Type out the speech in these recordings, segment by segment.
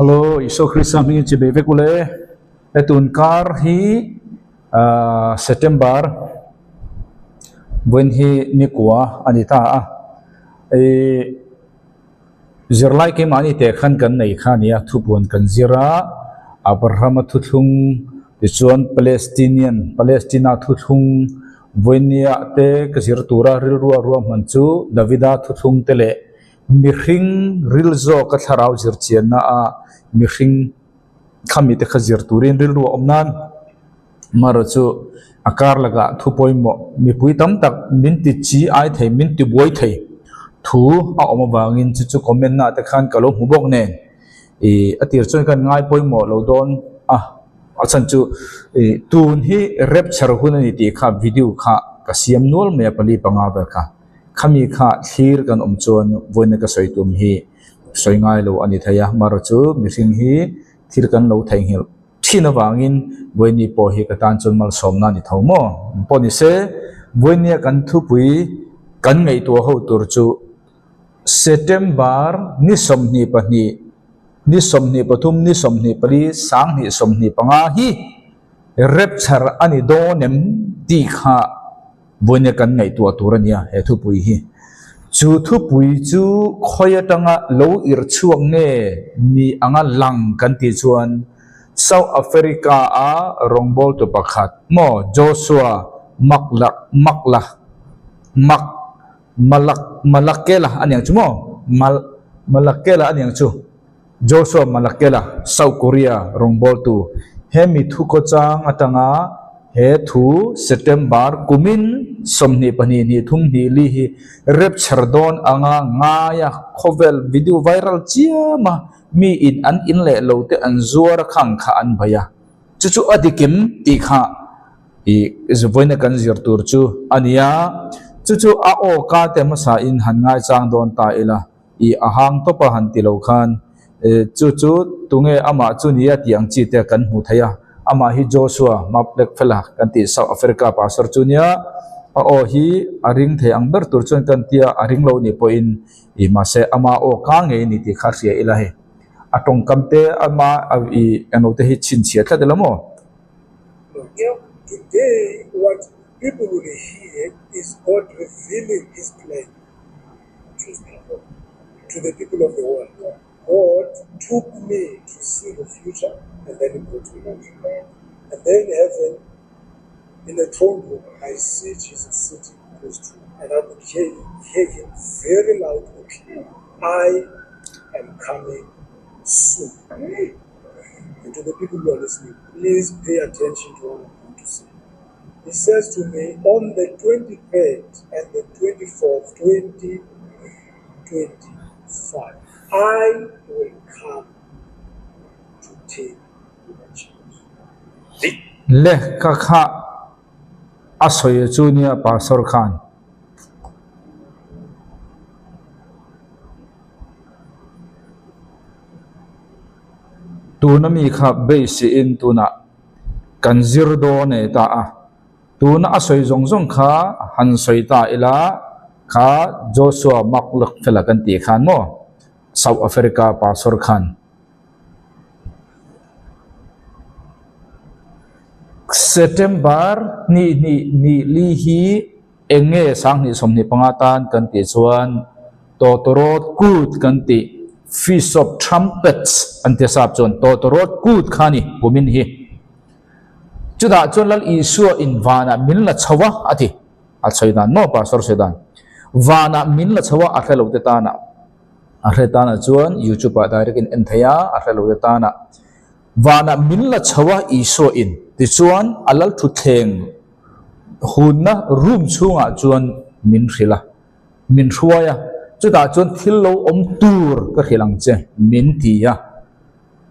Hello, Isua Krista hmingin chi bei vek ule. He tun kar hi ah September vawiin hi nikua a ni ta a. Ih zirlai keimahni teh khan kan nei kha a ni a, thupuan kan zir a, Abrahama thuthlung tichuan Palestinian Palestina thuthlung vawiinnia te ka zir tura rilrua ruahman chu Davida thuthlung te leh Mihring ril zawka thlarau zir chianna a mihring khami te kha zir turin rilru a awm nan marawh chu a kar lakah thu pawimawh mipui tam tak min ti chi ai thei min ti buai thei thu a awm avangin chu chu comment na te khan ka lo hmu bawk nen ih a tir chuan khan ngai pawimawh lo dawn a a chhan chu ih tun hi rapture hun a ni tih kha video kha ka siam nual mai a pali panga vel kha. Khami kha thlir kan awm chuan vawiina ka sawi tum hi sawi ngai lo a ni thei a, marawh chu mihring hi thil kan lo theihnghilh thin avangin vawiini pawh hi ka tan chuan malsawmna a ni tho maw? Pawh ni se, vawiinia kan thupui kan ngaihtuah ho tur chu September ni 22, ni 23, ni 24, 20 25 hi rapture a ni dawn em tih kha Vawiina kan ngaihtuah tur a nia he thupui hi. Chu thupui chu khawi atanga lo irh chhuak nge ni anga lang kan tih chuan South Africa-a rawngbawltu pakhat maw Joshua Makla Makla Mak Malak Malakela a niang chu maw Mal Malakela a niang chu. Joshua Malakela, South Korea rawngbawltu, he mi thu khawchang atanga he thu September kumin 22 hnih thum hnih li hi rapture dawn anga ngaia khawvel video viral chiama mi in an in leh lo te an zuar a khang kha an bei a, chu chu a dikim tih kha ih vawiina kan zir tur chu a ni a, chu chu a aw ka te hmasa in han ngaichang dawn ta ila. I a hang tawp a han ti lo khan chu chu tunge amah chu nia tih ang chi te kan hmu thei a, amah hi Joshua Maplegfela kan tih South Africa pastor chu nia, a aw hi a ring thei ang ber tur chuan kan tia a ring lo nih pawhin i mahse ama aw ka ngei a ni tih kha hria ila hei a tawngkam te ama i englo te hi chhinchhiah tlat ila maw? Today what people will hear is God revealing his plan. to his people, to the people of the world. God took me to see the future and then he brought me out. And then in heaven, in the throne room, I see Jesus sitting on his throne. And I could hear, hear him very loud and clear. I am coming soon. And to the people who are listening, please pay attention to what I'm going to say. He says to me, on the 23rd and the 24th, 2025, I will come to take my church. Lehkha kha a sawi chu nia Pastor khan. Tuna mi kha beiseiin tunah Kan zir dawn e ta a, tuna a sawi zawng zawng kha han sawi ta ila kha Joshua Maklakfela kan tih khan maw South Africa pastor khan September hnih hnih hnih li hi eng nge 2025 tan kan tih chuan Tawtawrawt Kut kan tih Feast of Trumpets an ti a sap chuan Tawtawrawt Kut kha a ni kumin hi. Chutah chuan Lal Isua in vanah min la chho a a ti. A sawi dan maw Pastor sawi dan. Vanah min la chho a a hre lo te tanah. A hre tanah chuan YouTube ah direct in en thei a, a hre lo te tanah. Vanah min la chho a Isua in tichuan a lal thutthleng hunna room chhungah chuan min hrilh a, min hruai a, chutah chuan thil lo awm tur ka hrilh ang che min ti a.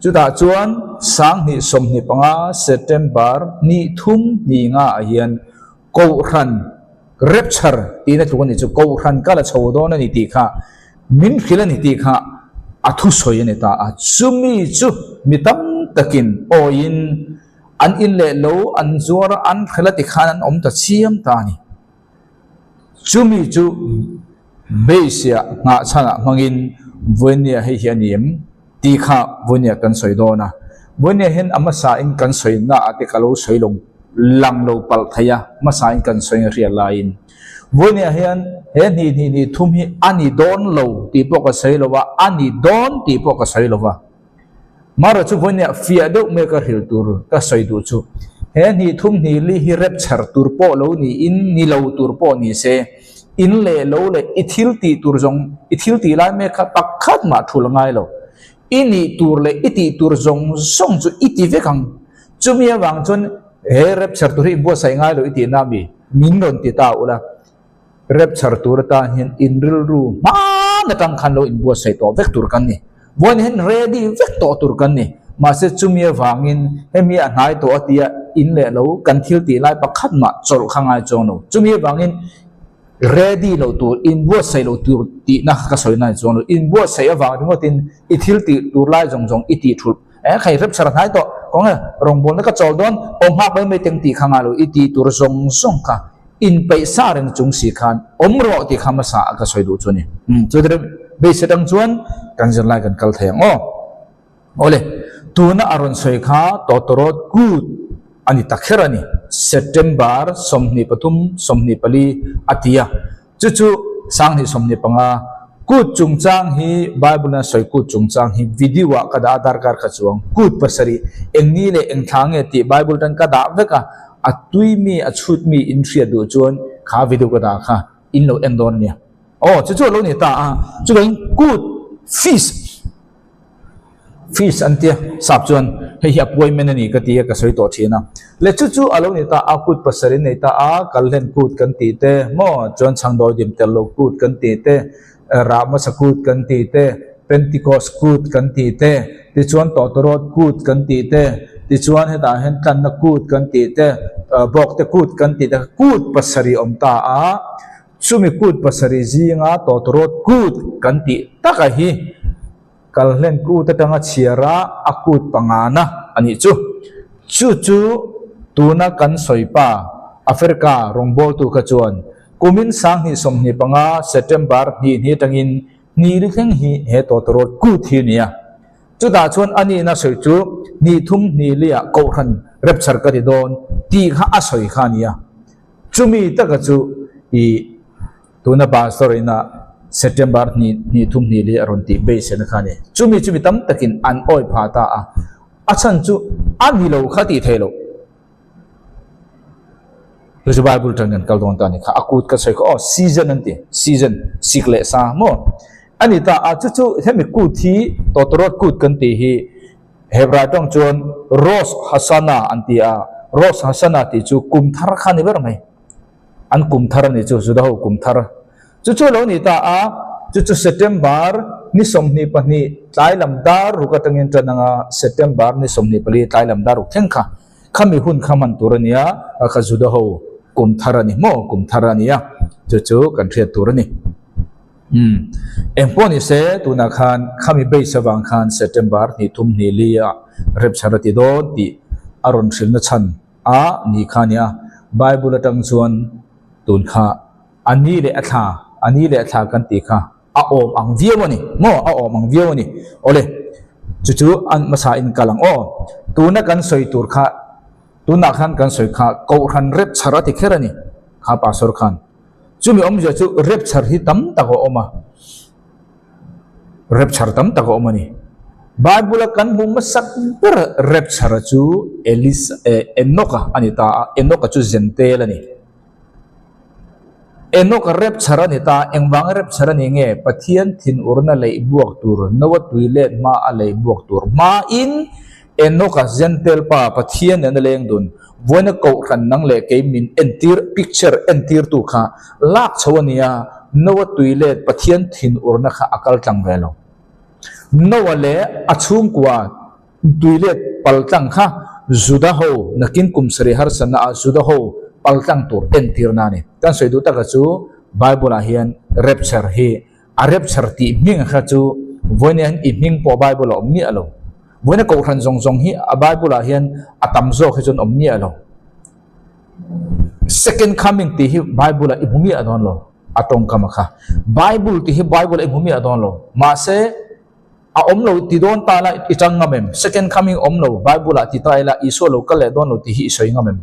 Chutah chuan 2025 September 3 2 ah hian Kohhran rapture tihna tluk a nih chu, Kohhran ka la chho dawn a ni tih kha min hrilh a ni tih kha a thusawi a ni ta a. Chumi chu mi tam takin awiin an in leh lo an zuar a, an hrel a tikhan an awm ta chiam ta a ni. Chumi chu base ah nghahchhanah hmangin Vawinia hei hi a ni em? Tih kha vawinia kan sawi dawn a. Vawinia hian a hmasa in kan sawi na ah te ka lo sawi lo lang lo palh thei a, hmasa in kan sawi hriat laiin. Vawinia hian he hnih hnih hnih thum hi a ni dawn lo tih pawh ka sawi lo a, a ni dawn tih pawh ka sawi lo va. Mara chu vawinia fiah deuh mai ka hrilh tur ka sawi duh chu he hnih thum hnih li hi rapture tur pawh lo niin ni lo tur pawh ni se, In leh lo leh i thil tih tur zawng, i thil tih lai mek kha pakhat mah thul a ngai lo. I nih tur leh i tih tur zawng zawng chu i ti vek ang. Chumi avang chuan he rapture tur hi i buatsaih ngai lo i tihna ami? Min rawn ti ta ula, rapture tur atan hian in rilru hman atang khan lo inbuatsaih tawh vek tur kan ni. Vawiin hian ready vek tawh tur kan ni. Mahse chumi avangin hemi a hnai tawh a tia in leh lo kan thil tih lai pakhat mah chawlh kha ngai chuang lo. Chumi avangin ready loh tur, inbuatsaih loh tur tihna kha ka sawi nai chuang lo. Inbuatsaih avang ringawtin i thil tih tur lai zawng zawng i tih thulh. Eh khai rep chhar a hnai tawh, kawng e rawngbawlna ka chawl dawn, aw nghak mai mai teng tih kha ngai lo. I tih tur zawng zawng kha inpeih sa reng chung si khan awm rawh tih kha hmasa a ka sawi duh chu a ni. Umm chu tirem base atang chuan kan zirlai kan kal thei ang aw. Awle, tuna a rawn sawi kha tawtawrawt kut a ni ta kher a ni. September 23, 24 a ti a. Chu chu 2025 kut chungchang hi Bible in a sawi kut chungchang hi video ah ka dah a darkar kha chuang kut pasarih eng ni leh eng thla nge tih Bible tan ka dah vek a, a tui mi a chhut mi in hriat duh chuan kha video ka dah kha in lo en dawn a nia. Aw chu chu a lo ni ta a, chuvangin kut feast. Feast an tia, sap chuan hei hi appointment a ni ka ti a, ka sawi tawh thin a. Le chu chu a lo ni ta a, kut pasarih an nei ta a, kalhlen kut kan tih te maw, chuan chhangdawi dim tel lo kut kan tih te, rah hmasa kut kan tih te, Pentecost kut kan tih te, tichuan tawtawrawt kut kan tih te, tichuan hetah hian tlanna kut kan tih te, bawkte kut kan tih te, kut pasarih a awm ta a, chumi kut pasarih zinga tawtawrawt kut kan tih taka hi, Kalhlen kut atanga chhiara a kut pangana a nih chu. Chu chu tuna kan sawi pa Africa rawngbawltu kha chuan kumin 2025 September hnih hnih atangin hnih ri thleng hi he tawtawrawt kut hi a ni a. Chutah chuan a nihna sawi chu hnih thum hnih liah kohhran rapture ka ti dawn tih kha a sawi kha a ni a. Chumi taka chu i. Tuna pastor ina September hnih hnih thum hnih li a rawn tih beisena kha a ni. Chumi chumi tam takin an awi phah ta a, a chhan chu a ni lo kha tih theih loh. Chu chu Bible tan kan kal dawn ta a ni kha, a kut ka sawi kha aw season an ti, season sik leh sa maw a ni ta a, chu chu hemi kut hi tawtawrawt kut kan tih hi Hebrai tawng chuan Rosh Hashanah an ti a, Rosh Hashanah tih chu kum thar kha a ni ber mai. An kum thar a ni chu, Juda ho kum thar. Chu chu lo ni ta a, chu chu September ni 22 tlai lam dar ruk atangin tan anga September ni 24 tlai lam dar ruk thleng kha, khami hun kha hman tur a nia, kha Juda ho kum thar a ni maw, kum thar a nia, chu chu kan hriat tur a ni. Umm, eng pawh ni se, tunah khan khami base avang khan September hnih thum hnih li ah rapture a ti dawn tih a rawn hrilhna chhan A ni kha nia, Bible atang chuan tun kha a ni leh a thla, a ni leh a thla kan tih kha a awm ang viau a ni maw? A awm ang viau a ni. Awle, chu chu an hmasa in kal ang aw. Tuna kan sawi tur kha, tunah khan kan sawi kha Kohhran rapture a ti kher a ni, kha Pastor khan. Chumi awmzia chu rapture hi tam tak a awm a. Rapture tam tak a awm a ni. Bible a kan hmu hmasak ber rapture chu Elisa eh Enoch-a a ni ta a, Enoch-a chu Zentel a ni. Enoch-a rapture a ni ta a, engvanga rapture a ni nge? Pathian thinurna leih buak tur, Noah tui let hma a leih buak tur hmain Enoch-a Zentel pa Pathian nen a leng dun. Vawiina kohhran nang leh kei min entir, picture, entirtu kha lak chho a nia, Noah tui let Pathian thinurna kha a kal tlang ve lo. Noah leh a chhungkua tui let pal tlang kha Juda ho nakin kum sarih harsatna ah Juda ho pal tlang tur entirna a ni. Kan sawi duh taka chu Bible ah hian rapture hi a rapture tih hming kha chu vawiin hian i hming pawh Bible ah awm miah lo. Vawiina kohhran zawng zawng hi a Bible ah hian a tam zawk hi chuan awm miah lo. Second coming tih hi Bible ah i hmu miah dawn lo a tawngkam a kha. Bible tih hi Bible ah i hmu miah dawn lo. Mahse. A awm lo ti dawn ta la i tang ngam em? Second coming awm lo Bible ah ti ta ila Isua lo kal leh dawn lo tih hi i sawi ngam em?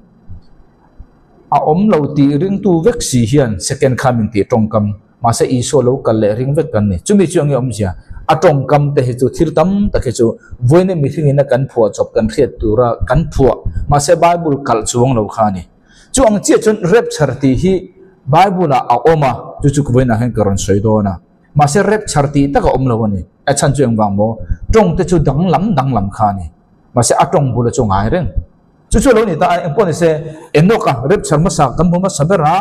A awm lo tih ringtu vek si hian second coming tih tawngkam mahse Isua lo kal leh ring vek kan ni. Chumi chu enge awmzia? A tawngkam te hi chu thil tam tak hi chu vawiin mihringin a kan phuah chawp kan hriat tura kan phuah mahse Bible kalh chuang lo kha a ni. Chu ang chiah chuan rapture tih hi Bible ah a awm a, chu chu vawiinah hian ka rawn sawi dawn a. Mahse rapture tih tak a awm lo a ni. A chhan chu engvang maw? Tawng te chu danglam danglam kha a ni. Mahse a tawng bula chu ngai reng. Chu chu a lo ni ta a, engpawh ni se Enoch-a rapture hmasa kan hmu hmasa ber a,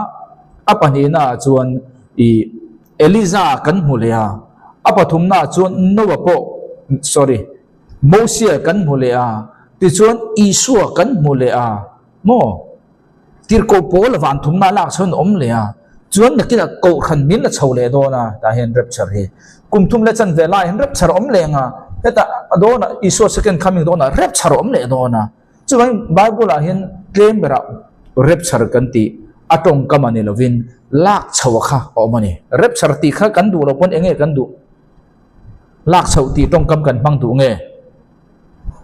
a pahnihna ah chuan i Eliza kan hmu leh a, a pathumna ah chuan Noah pawh, sorry, Mosia kan hmu leh a, tichuan Isua kan hmu leh a, maw? Tirhkoh pawl a van thumna lak chho in awm leh a, chuan nakinah kohhran min la chho leh dawn a, tah hian rapture hi kum thum leh chanve lai hian rapture a awm leh ang a, hetah a dawnah Isua second coming dawnah rapture a awm leh dawn a, chuvangin Bible ah hian tlem berah rapture kan tih a tawngkam a ni lovin lak chho a kha a awm a ni. Rapture tih kha kan duh loh pawn eng nge kan duh? Lak chhoh tih tawngkam kan hmang duh nge?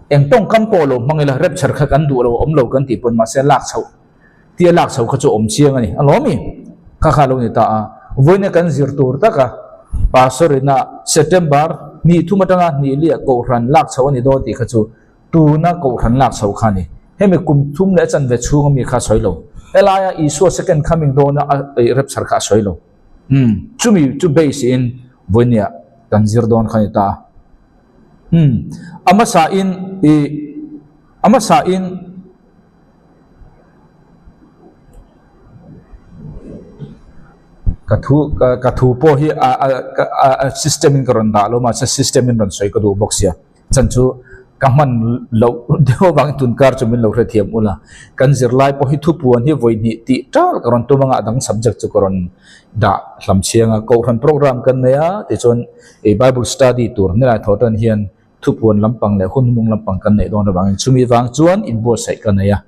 Eng tawngkam pawh lo hmang ila rapture kha kan duh lo awm lo kan tih pawn mahse lak chhoh tia lak chhoh kha chu awm chiang a ni. A lawm i? Kha kha lo ni ta a. Vawiina kan zir tur taka Pastor ina September hnih thum atanga hnih liah kohhran lak chhoh a ni dawn tih kha chu tuna kohhran lak chhoh kha a ni. Hemi kum thum leh a chanve chhunga mi kha a sawi lo. Helaia Isua second coming dawna a rapture kha a sawi lo. Umm chumi chu base in vawinia kan zir dawn kha a ni ta a. Umm a hmasa in i a hmasa in ka thu ka thu pawh hi a a a system in ka rawn dah lo mahse system in rawn sawi ka duh bawk sia chan chu ka hman loh deuh avangin tun kar chu min lo hrethiam ula kan zirlai pawh hi thupuan hi vawi hnih tih tal ka rawn tum anga a dang subject chu ka rawn dah hlam chiang a kohhran program kan nei a tichuan ih bible study tur nilai thaw tan hian thupuan lampang leh hun mung lampang kan neih dawn avangin chumi vang chuan inbuatsaih ka nei a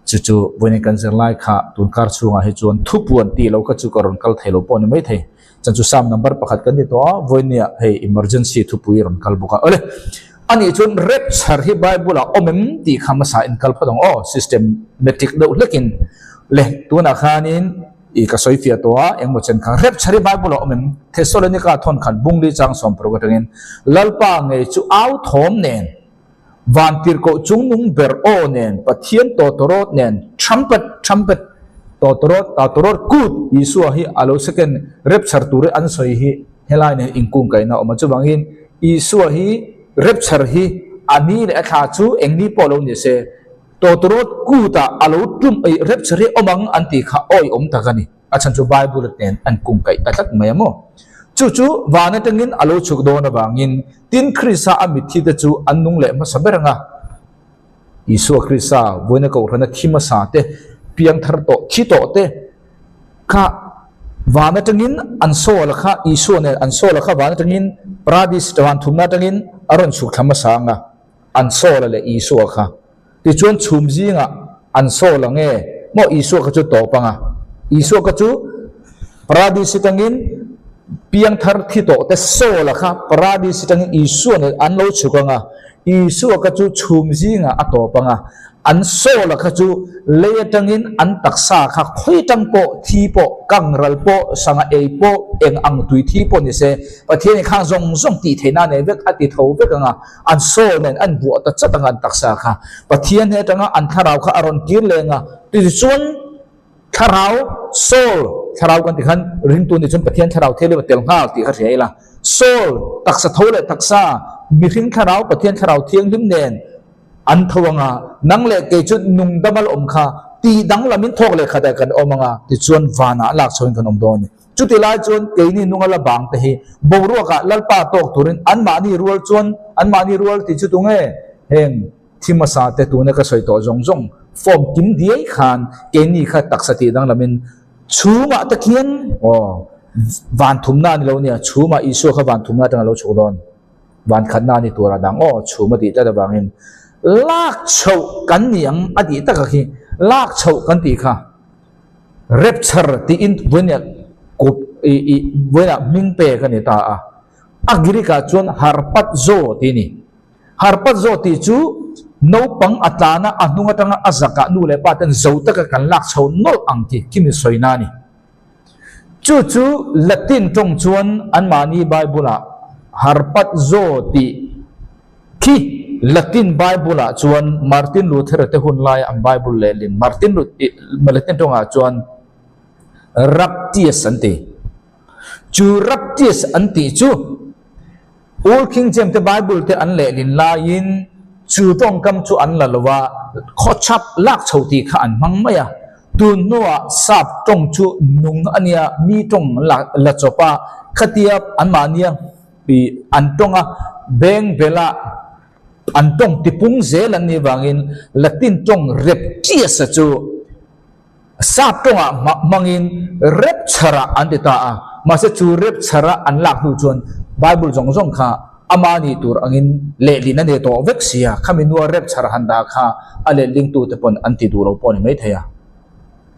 chu chu vawiin kan zirlai kha tun kar chhungah hi chuan thupuan tih loh kha chu ka rawn kal thei lo pawh a ni maithei chan chu sam number pakhat kan ni tawh a vawinia hei emergency thupui rawn kal bawk a awle anih chuan rapture hi bible ah awm em tih kha hmasa in kal phawt ang aw systematic deuh hlekin le tunah khanin I ka sawi fiah tawh a, engmaw chen kha rapture hi Bible ah awm em? Thessalonica thawn khat bungli chang sawmparuk atangin Lalpa ngei chu au thawm nen, van tirhkoh chungnung ber aw nen, Pathian tawtawrawt nen, trumpet, trumpet, tawtawrawt, tawtawrawt kut, Isua hi a lo second rapture tur hi an sawi hi helai nen inkungkaihna a awm a, chuvangin Isua hi rapture hi a ni leh a thla chu eng ni pawh lo ni se, Tawtawrawt kutah a lo tum eih rapture hi awm ang an tih kha awi awm tak a ni. A chhan chu Bible nen an kung kaih ta tlat mai a maw? Chu chu van atangin a lo chhuk dawn avangin tin Krista a mitthi te chu an nung leh hmasa ber ang a. Isua Krista vawiina kohhrana thi hmasa te, piangthar tawh, thi tawh te kha van atangin an sawl a kha, Isua nen an sawl a kha van atangin Paradis van thumna atangin a rawn chhuk thla hmasa ang a. An sawl a leh Isua kha. Tichuan chhum zingah an sawl ang e, maw Isua kha chu tawp ang a. Isua kha chu Paradis atangin piangthar thi tawh te sawl a kha Paradis atangin Isua nen an lo chhuk ang a. Isua kha chu chhum zingah a tawp ang a. An sawl a kha chu lei atangin an taksa kha khawi tang pawh thi pawh kangral pawh sangha ei pawh eng ang tui thi pawh ni se Pathianin khang zawng zawng tih theihna a nei vek a ti tho vek ang a. An sawl nen an buah ta chat anga an taksa kha Pathian he atanga an thlarau kha a rawn kir leng a, tichuan thlarau, soul, thlarau kan tih khan ringtu nih chuan Pathian thlarau thianghlim a tel nghal tih kha hria ila, soul, taksa tho leh taksa, mihring thlarau Pathian thlarau thianghlim nen an tho anga, nang leh kei chu nungdam a la awm kha tih danglamin thawk leh khatah kan awm anga, tichuan vanah lak chhoin kan awm dawn a ni. Chuti lai chuan keini nunga la bang te hi boruakah Lalpa tawk turin anmahni rual chuan anmahni rual tih chu tunge? Heng thi hmasa te tuna ka sawi tawh zawng zawng form kim diai khan keini kha taksa tih danglamin chhumah te khian aw van thumna a ni lo nia chhumah Isua kha van thumna atanga lo chhuk dawn van khatna a ni tur a dang aw chhum a tih tlat avangin lak chhoh kan ni ang a tih taka khi lak chhoh kan tih kha. Rapture tiin vawiinah kawp i i vawiinah hming pek a ni ta a. A Greek-ah chuan harpazo tih a ni. Harpazo tih chu naupang a tlana a hnung atanga a zakah nu leh pa ten zo taka kan lak chho nawlh ang tih khi min sawina a ni. Chu chu Latin tawng chuan anmahni Bible-ah harpazo tih khi Latin Bible-ah chuan Martin Luther-a te hun laia an Bible lehlin Martin Latin tawngah chuan Raptius an ti. Chu Raptius an tih chu Old King James te Bible te an lehlin laiin chu tawngkam chu an la lo a, khawchhap lak chho tih kha an hmang mai a. Tun hnuah sap tawng chu nung a nia, mi tawng la la chawp a, khatia anmahnia an tawng a, beng bela an tawng tipung zel an nih vangin Latin tawng Reptius-a chu Sap tawngah hmangin rapture-ah an ti ta a, mahse chu rapture-a an lak hnu chuan Bible zawng zawng kha ama nih tur angin lehlin a nei tawh vek si a, khami nua rapture han dah kha a lehlingtute pawn an ti duh lo pawh a ni maithei a.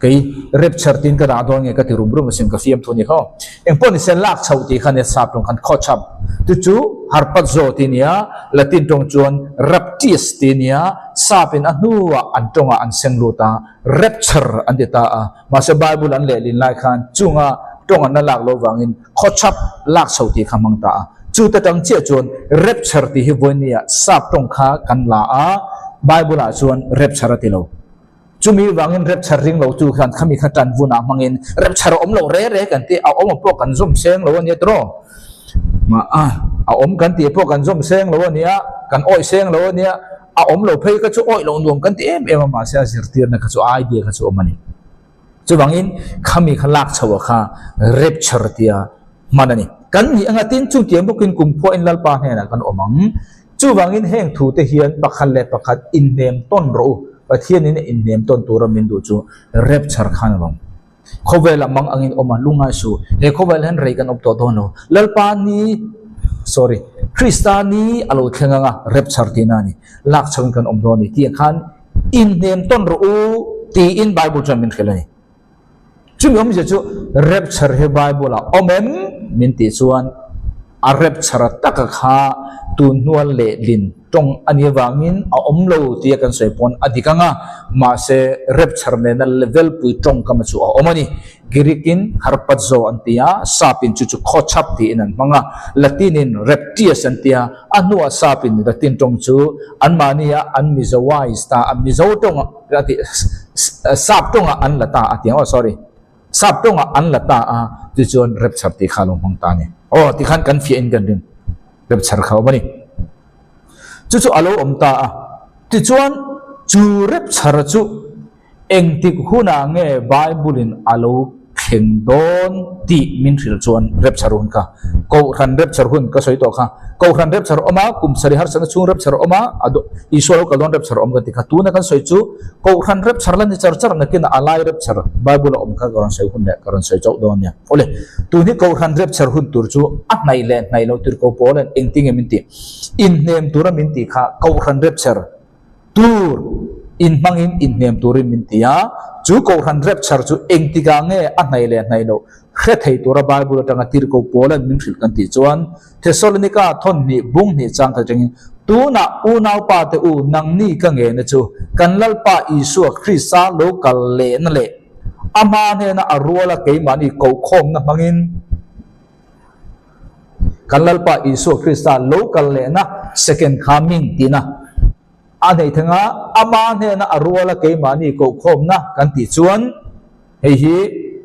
Kei rapture tiin ka dah dawn nge ka ti rum rum asin ka fiam thu a ni kha aw. Engpawh ni se lak chhoh tih kha nia sap tawng khan khawchhap chu chu harpazo tih a ni a, Latin tawng chuan raptis tih a ni a, sapin a hnuah an tawngah an seng lut a, Rapture an ti ta a, mahse Bible an lehlin lai khan chunga tawng an la lak loh vangin khawchhap lak chho tih kha hmang ta a. Chu ta tang chiah chuan Rapture tih hi vawinia sap tawng kha kan la a, Bible ah chuan Rapture a ti lo. Chumi vangin Rapture ring lo tu khan khami kha tan vunah hmangin Rapture a awm lo re re kan ti, a awm a pawh kan zawm seng lo a nia tiraw? A awm kan tih pawh kan zawm seng lo a nia, kan awih seng lo a nia. A awm lo phei kha chu awih loh nuam kan ti em em a, mahse a zirtirna kha chu idea kha chu awm a ni. Chuvangin khami kha lak chhoh ah kha rapture tia hman a ni. Kan nih anga tin chutiang bawkin kumkhua in Lalpa hnenah kan awm ang. Chuvangin heng thu te hian pakhat leh pakhat inhnem tawn rawh u. Pathianin a inhnem tawn tura min duh chu rapture khan a lawm. Khawvelah mang angin awm a, lungngai suh. He khawvel hian rei kan awm tawh dawn lo. Lalpa ni, sorry, Krista ni a lo thleng anga rapture tihna a ni. Lak chhoin kan awm dawn a ni tih khan inhnem tawn rawh u tiin Bible chuan min hrilh a ni. Chumi awmzia chu rapture hi Bible ah awm em min tih chuan a rapture taka kha tun hnua lehlin Tawng a nih avangin a awm lo tia kan sawi pawn a dik ang a, mahse rapture nena level pui tawngkam chu a awm a ni. Greek-in harpazo an ti a, Sap-in chu chu khawchhap tiin an hmang a, Latin-in raptius an ti a, a hnuah Sap-in Latin tawng chu anmahnia an Mizoise ta a, Mizo tawng a ti, Sap tawngah an la ta a ti ang aw, sorry, Sap tawngah an la ta a, tichuan rapture tih kha a lo hmang ta a ni. Aw, tikhan kan fiahin kan ring. Rapture kha a awm a ni. Chu chu a lo awm ta a. Tichuan, chu rapture chu engtik hunah nge Bible-in a lo thleng dawn tih min hrilh chuan rapture hun kha, Kohhran rapture hun ka sawi tawh kha, Kohhran rapture awm a, kum sarih harsatna chhung rapture awm a, a Isua lo kal dawn rapture awm kan ti kha. Tuna kan sawi chu Kohhran rapture la ni char char nakin a lai rapture Bible-a awm kha ka rawn sawi hun leh ka rawn sawi chauh dawn nia. Awle, tun hi Kohhran rapture hun tur chu a hnaih leh hnaih loh tir ko pawl an engtin nge min tih? Inhnem tura min tih kha Kohhran rapture tur inhmangin inhnem turin min ti a, chu Kohhran rapture chu engtikah nge a hnaih leh hnaih loh hre thei tura Bible atanga tir ko pawl an min hrilh kan tih chuan Thessalonika thawn hnih bung hnih chang khat atangin Tunah unaupa te u nangni ka ngena chu kan Lalpa Isua Krista lo kal lehna leh A hma hnena a ruala keimahni kohkhawmna hmangin kan Lalpa Isua Krista lo kal lehna second coming tihna a neih theng a, ama hnena a ruala keimahni kohkhawmna kan tih chuan hei hi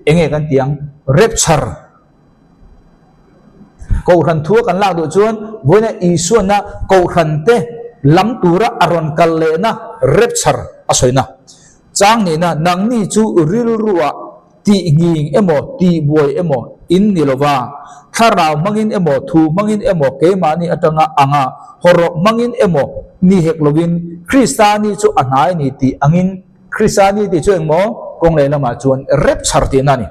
eng nge kan tih ang? Rapture. Kohhran thua kan lak duh chuan vawiina Isuana kohhran te lam tura a rawn kal lehna rapture a sawina. Chang nihna nangni chu rilruah Tih nghing emaw, tih buai emaw in ni lova, thlarau hmangin emaw, thu hmangin emaw, keimahni atanga anga hawrawp hmangin emaw ni hek lovin, Krista ni chu a hnai ni tih angin, Krista ni tih chu engmaw kawng leh lamah chuan rapture tihna a ni.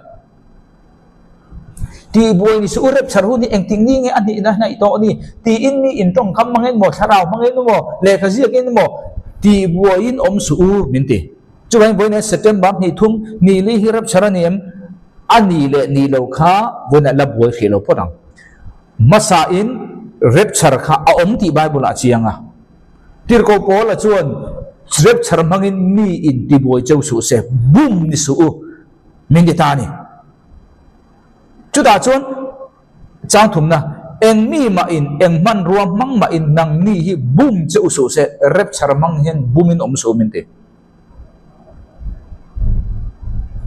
Tih buai ni suh u, rapture hun hi engtik ni nge a hnihna hnaih tawh ni tiin mi intawngkam hmangin emaw, thlarau hmangin emaw, lehkha ziakin emaw tih buaiin awm suh u min ti. Chuvangin vawiin September hnih thum ni li hi rapture a ni em? A ni leh ni lo kha vawiinah la buai hrih lo phawt ang. Hmasain. Rapture kha a awm tih Bible ah a chiang a. Tirhkoh Paula chuan rapture hmangin mi in tibuai cheu suh se, bum ni suh u, min ti ta a ni. Chutah chuan chang thumna, Eng mi mah in, eng hmanrua hmang mah in nangni hi bum che u suh se, rapture hmang hian bumin awm suh u min ti.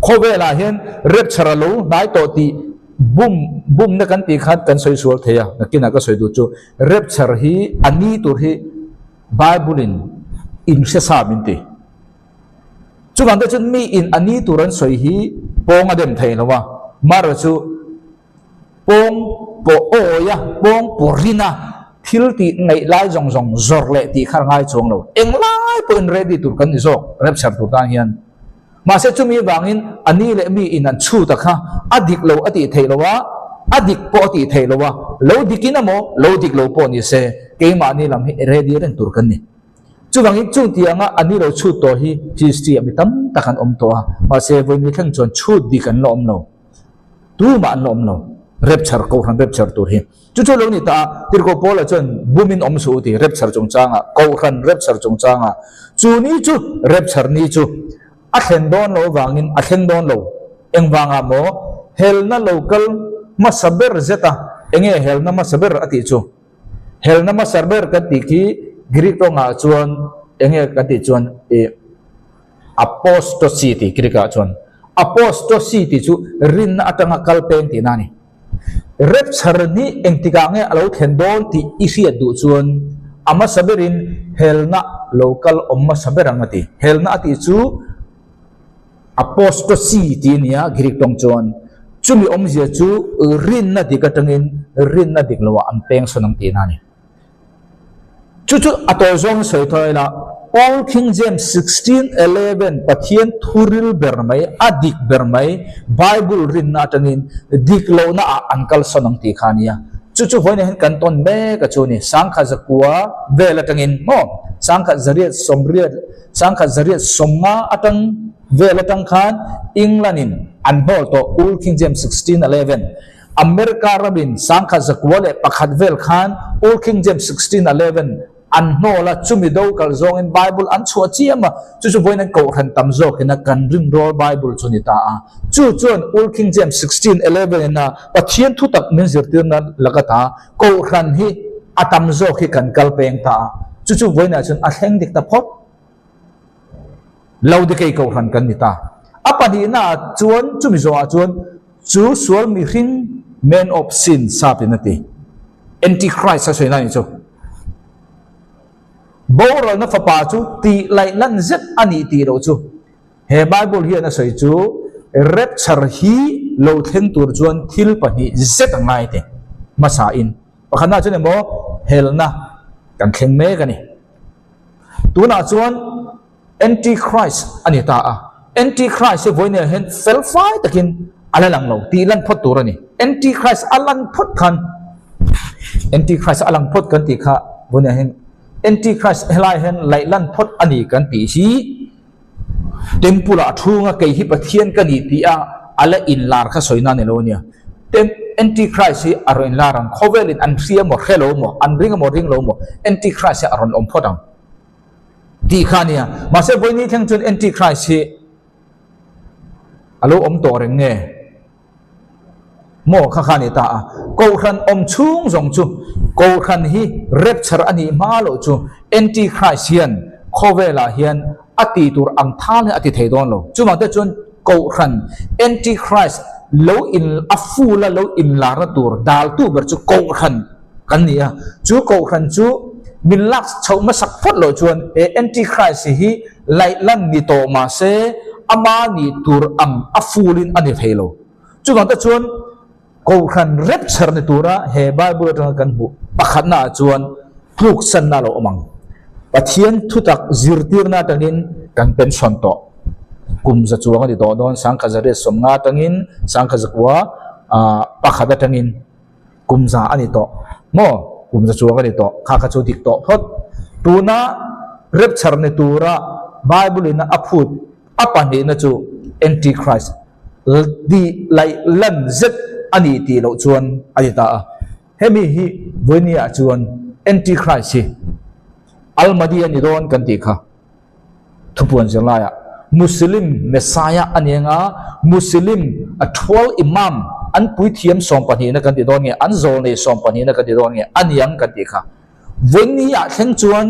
Khawvelah hian rapture a lo hnai tawh tih bum bumna kan tih khan kan sawi sual thei a, nakinah ka sawi duh chu rapture hi a ni tur hi Bible in in hre sa min ti. Chuvang te chuan mi in a ni tur an sawi hi pawng a dem thei lo a, mara chu Pawng pawh awi a, pawng pawh rin a, thil tih ngaih lai zawng zawng zawrh leh tih kha a ngai chuang lo. Eng lai pawhin ready tur kan ni zawk rapture tur tan hian. Mahse chumi avangin a ni leh mi in an chhut a kha a dik lo a tih theih lo a, a dik pawh a tih theih lo a, lo dik in emaw lo dik lo pawh ni se keimahni lam hi ready reng tur kan ni. Chuvangin chung tianga a ni lo chhut tawh hi history ah mi tam tak an awm tawh a, mahse vawi thleng chuan chhut dik an la awm lo. Tumah an la awm lo. Rapture, Kohhran rapture tur hi. Chu chu lo ni ta a, Tirhkoh Paula chuan bumin awm suh u ti, rapture chungchangah, Kohhran rapture chungchangah. Chu ni chu, rapture ni chu a thlen dawn lo vangin a thleng dawn lo. Engvangah maw? Helna lo kal hmasa ber zet a, enge helna hmasa ber a tih chu? Helna hmasa ber kan tih khi Greek tawngah chuan enge kan tih chuan ih Apostasy tih Greek ah chuan apostasy tih chu rinna atanga kal peng tihna a ni. Rapture ni engtikah nge a lo thlen dawn tih i hriat duh chuan a hmasa berin helna lo kal awm hmasa ber ang a ti. Helna a tih chu apostasy tih a ni a Greek tawng chuan. Chumi awmzia chu rinna dik atangin rinna dik loah an peng sawn ang tihna a ni. Chu chu a tawi zawng sawi thaw ila, Old King James 1611 Pathian thuril ber mai, a dik ber mai, Bible rinna atangin dik lohna ah an kalsawn ang tih kha a nia. Chu chu vawiin hian kan tawn mek a chu a ni. Sangkhat zakua vel atangin maw, sangkhat zariat sawmriat, sangkhat zariat sawmnga atang vel atang khan England in an hnawl tawh Old King James 1611. America ramin 1901 vel khan Old King James 1611 an hnawl a, chumi do kal zawngin Bible an chhuah chiam a, chu chu vawiin an kohhran tam zawkin a kan rinrawl Bible chu ni ta a. Chu chuan Old King James 1611 in a Pathian thutak min zirtirna laka ta kohhran hi a tam zawk hi kan kal peng ta a, chu chu vawiinah chuan a thleng dik ta phawt. Laodikei kohhran kan ni ta. A pahnihnaah chuan chumi zawhah chuan chu sual mihring, man of sin, sapin a ti. Antichrist a sawi na nih chu. Boralna fapa chu tih laih lan zet a nih tih loh chu. He Bible hian a sawi chu rapture hi lo thleng tur chuan thil pahnih zet a ngai te hmasain. Pakhatnaah chuan emaw helna kan thleng mek a ni. Tunah chuan Antichrist a ni ta a, Antichrist hi vawiin hian fel fai takin a la lang lo tih lan phawt tur a ni. Antichrist a lan phawt khan, Antichrist a lang phawt kan tih kha vawiin hian Antichrist helai hian laih lan phawt a ni kan tih hi Temple ah thunga kei hi Pathian ka ni tih a a la inlar kha sawi na ni lo a nia. Tem Antichrist hi a rawn inlar ang, khawvelin an hria maw hre lo maw, an ring emaw ring lo maw, Antichrist hi a rawn awm phawt ang tih kha a nia. Mahse vawiin thleng chuan Antichrist hi a lo awm tawh reng nge? Maw kha kha a ni ta a, Kohhran awm chhung zawng chu Kohhran hi rapture a nih hma loh chu Antichrist hian khawvelah hian a tih tur ang thal hi a ti thei dawn lo. Chuvang te chuan Kohhran Antichrist lo in a full a lo inlarna tur daltu ber chu Kohhran kan ni a, chu Kohhran chu min lak chhoh hmasak phawt loh chuan he Antichrist hi laih lan ni tawh mah se ama nih tur ang a full in a ni thei lo. Chuvang te chuan Kohhran rapture ni tura he Bible atanga kan hmuh pakhatna ah chuan tluksanna a lo awm ang. Pathian thutak zirtirna atangin kan pension tawh. Kum za chuang a ni tawh dawn, 1950 atangin 1900 pakhat atangin kum za a ni tawh maw? Kum za chuang a ni tawh, kha kha chu dik tawh phawt. Tuna rapture ni tura Bible in a phut a pahnihna chu Antichrist tih laih lan zet a nih tih loh chuan a ti ta a. Hemi hi Vawinia chuan Antichrist hi Al-Mahdi a ni dawn kan tih kha thupuan zirlaiah Muslim Messiah a ni anga Muslim a thual Imam an puithiam sawmpahnihna kan ti dawn nge an zawlnei sawmpahnihna kan ti dawn nge a ni ang kan tih kha Vawinia thleng chuan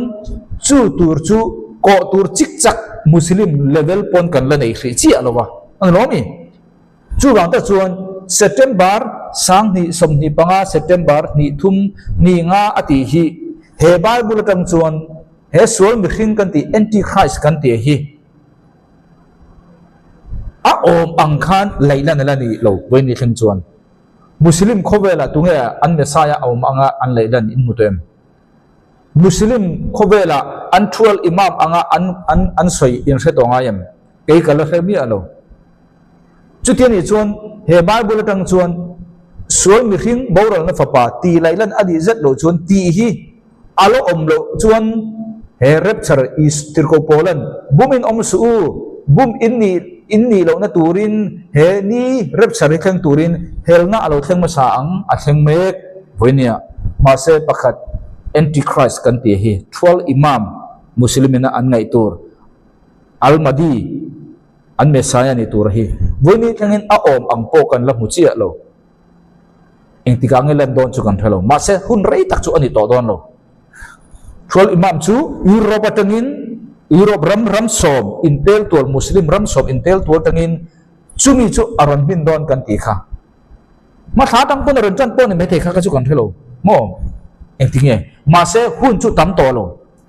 chu tur chu kawh tur chik chak Muslim level pawn kan la nei hrih chiah lo a, a ni lawm i? Chuvang tak chuan September 2025 September hnih thum hnih nga a tih hi he Bible atang chuan he sual mihring kan tih Antichrist kan tih hi a awm ang khan laih lan ala ni lo vawiin ni thleng chuan Muslim khawvelah tunge an Messiah a awm anga an laih lan in hmu tawh em? Muslim khawvelah an thual Imam anga an an an sawi in hre tawh ngai em? Kei ka la hre miah lo. Chuti anih chuan he Bible atang chuan sual mihring boralna fapa tih laih lan a nih zet loh chuan tih hi a la awm loh chuan he rapture is tirhkoh Paulan bum in awm suh u, bum in nih in nih lohna turin he ni rapture hi thleng turin helna a lo thleng hmasa ang a thleng mek vawinia. Mahse pakhat Antichrist kan tih hi thual Imam Muslim ina an ngaih tur Al-Mahdi an Messiah ni tur hi vawiin thlengin a awm ang pawh kan la hmu chiah lo. Engtikah nge lan dawn chu kan hre lo. Mahse hun rei tak chu a ni tawh dawn lo. Thual Imam chu Europe atangin Europe ram ram sawm intel tual Muslim ram sawm intel tual tangin chumi chu a rawn hmin dawn kan tih kha. Hmathla atang pawn a rawn tan pawh ni maithei kha kha chu kan hre lo maw? Engtinge? Mahse hun chu tam tawh lo.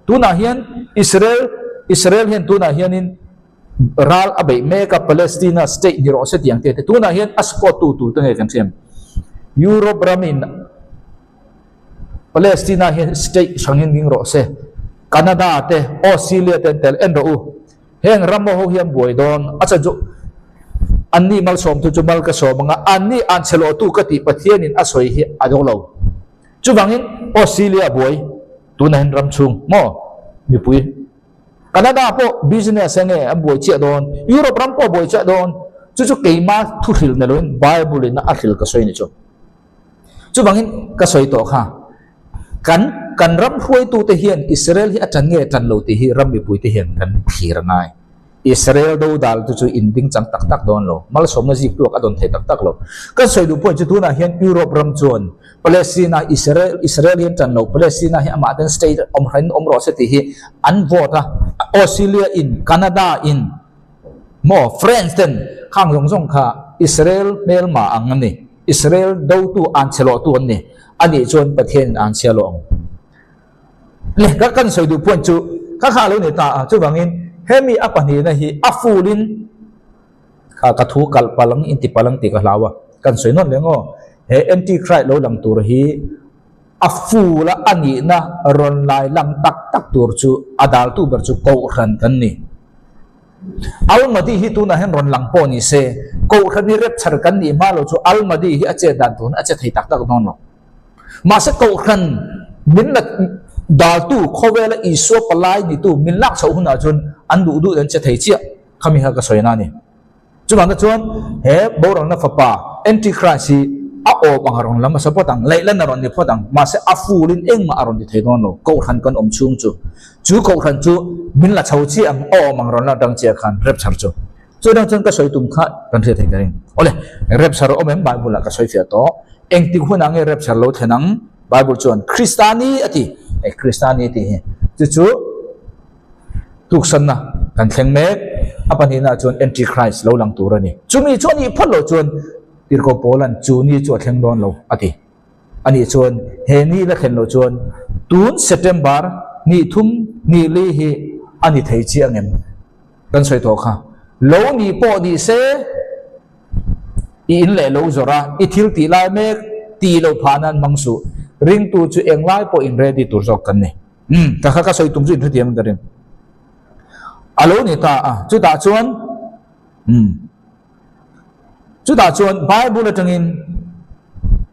Tunah hian Israel Israel hian tunah hianin ral a beih mek a, Palestina state ni rawh se tih ang te te. Tunah hian a support tu tur te nge kan hriam. Europe ramin Palestina hian state hrangin ding rawh se. Canada te, Australia te an tel en rawh u. Heng ram ho hian buai dawn a chan chu anni malsawmtu chu mal ka sawm anga anni an chhe lawhtu ka tih Pathianin a sawi hi a dawng lo. Chuvangin Australia buai tunah hian ram chhung maw mipui Canada pawh business enge an buai chiah dawn Europe ram pawh buai chiah dawn chu chu keima thu hril ni loin Bible in a hril ka sawi ni chu. Chuvangin ka sawi tawh kha kan kan ram hruaitute hian Israel hi a tan nge tan lo tih hi ram mipuite hian kan thlir a ngai. Israel do dal te chu in ding chang tak tak dawn lo. Malsawmna zik tuak a dawn thei tak tak lo. Kan sawi duh pawhin chu tunah hian Europe ram chuan Palestina Israel Israel hian tan lo Palestina hi amah ten state awm hrain awm rawh se tih hi an vote a. Australia in Canada in maw France ten khang zawng zawng kha Israel hmelma ang a ni. Israel dotu an chhe lawhtu an ni. Anih chuan Pathianin an chhia lawh ang. Le ka kan sawi duh point chu ka kha lo ni ta a, chuvangin hemi a pahnihna hi a full in kha ka thu kalh palang in ti palang tih ka hlau a, kan sawi nawn leh ngaw. He anti-Christ lo lang tur hi a full a a nihna rawn lai lang tak tak tur chu a daltu ber chu Kohhran kan ni. Al-Mahdi hi tunah hian rawn lang pawh ni se, Kohhran hi rapture kan nih hma lo chu Al-Mahdi hi a chet dan tur a che thei tak tak dawn lo. Mahse Kohhran min la daltu khawvela Isua palai nitu min lak chhoh hunah chuan an duh duh an che thei chiah khami kha ka sawi na a ni. Chuvangte chuan he boralna fapa Antichrist hi a awp ang a rawn lam hmasa phawt ang, leihlan a rawn ni phawt ang, mahse a fulin engmah a rawn ti thei dawn lo, Kohhran kan awm chhung chu. Chu Kohhran chu min la chho chiah ang, a awm ang rawn la dang chiah khan rapture chu. Chu dang chuan ka sawi tum kha kan hriat thei ka ring. Awle, rapture a awm em? Bible ah ka sawi fiah tawh. Engtik hunah nge rapture lo thlen ang? Bible chuan Krista ni a ti. Hei Krista ni tih hi chu chu tuksanna kan thleng mek. A pahnihna chuan Antichrist lo lang tur a ni. Chumi chu a nih phawt loh chuan Tirhkoh Paula'n chu ni chu a thleng dawn lo a ti. Anih chuan he ni la thlen loh chuan tun September ni thum ni li hi a ni thei chiang em? Kan sawi tawh kha. Lo ni pawh ni se i in leh lo zawrh a, i thil tih lai mek tih loh phah nan hmang suh. Ringtu chu eng lai pawh in ready tur zawk kan ni. Umm, ka kha ka sawi tum chu in hrethiam ka ring. A lo ni ta a, chutah chuan umm, chutah chuan Bible atangin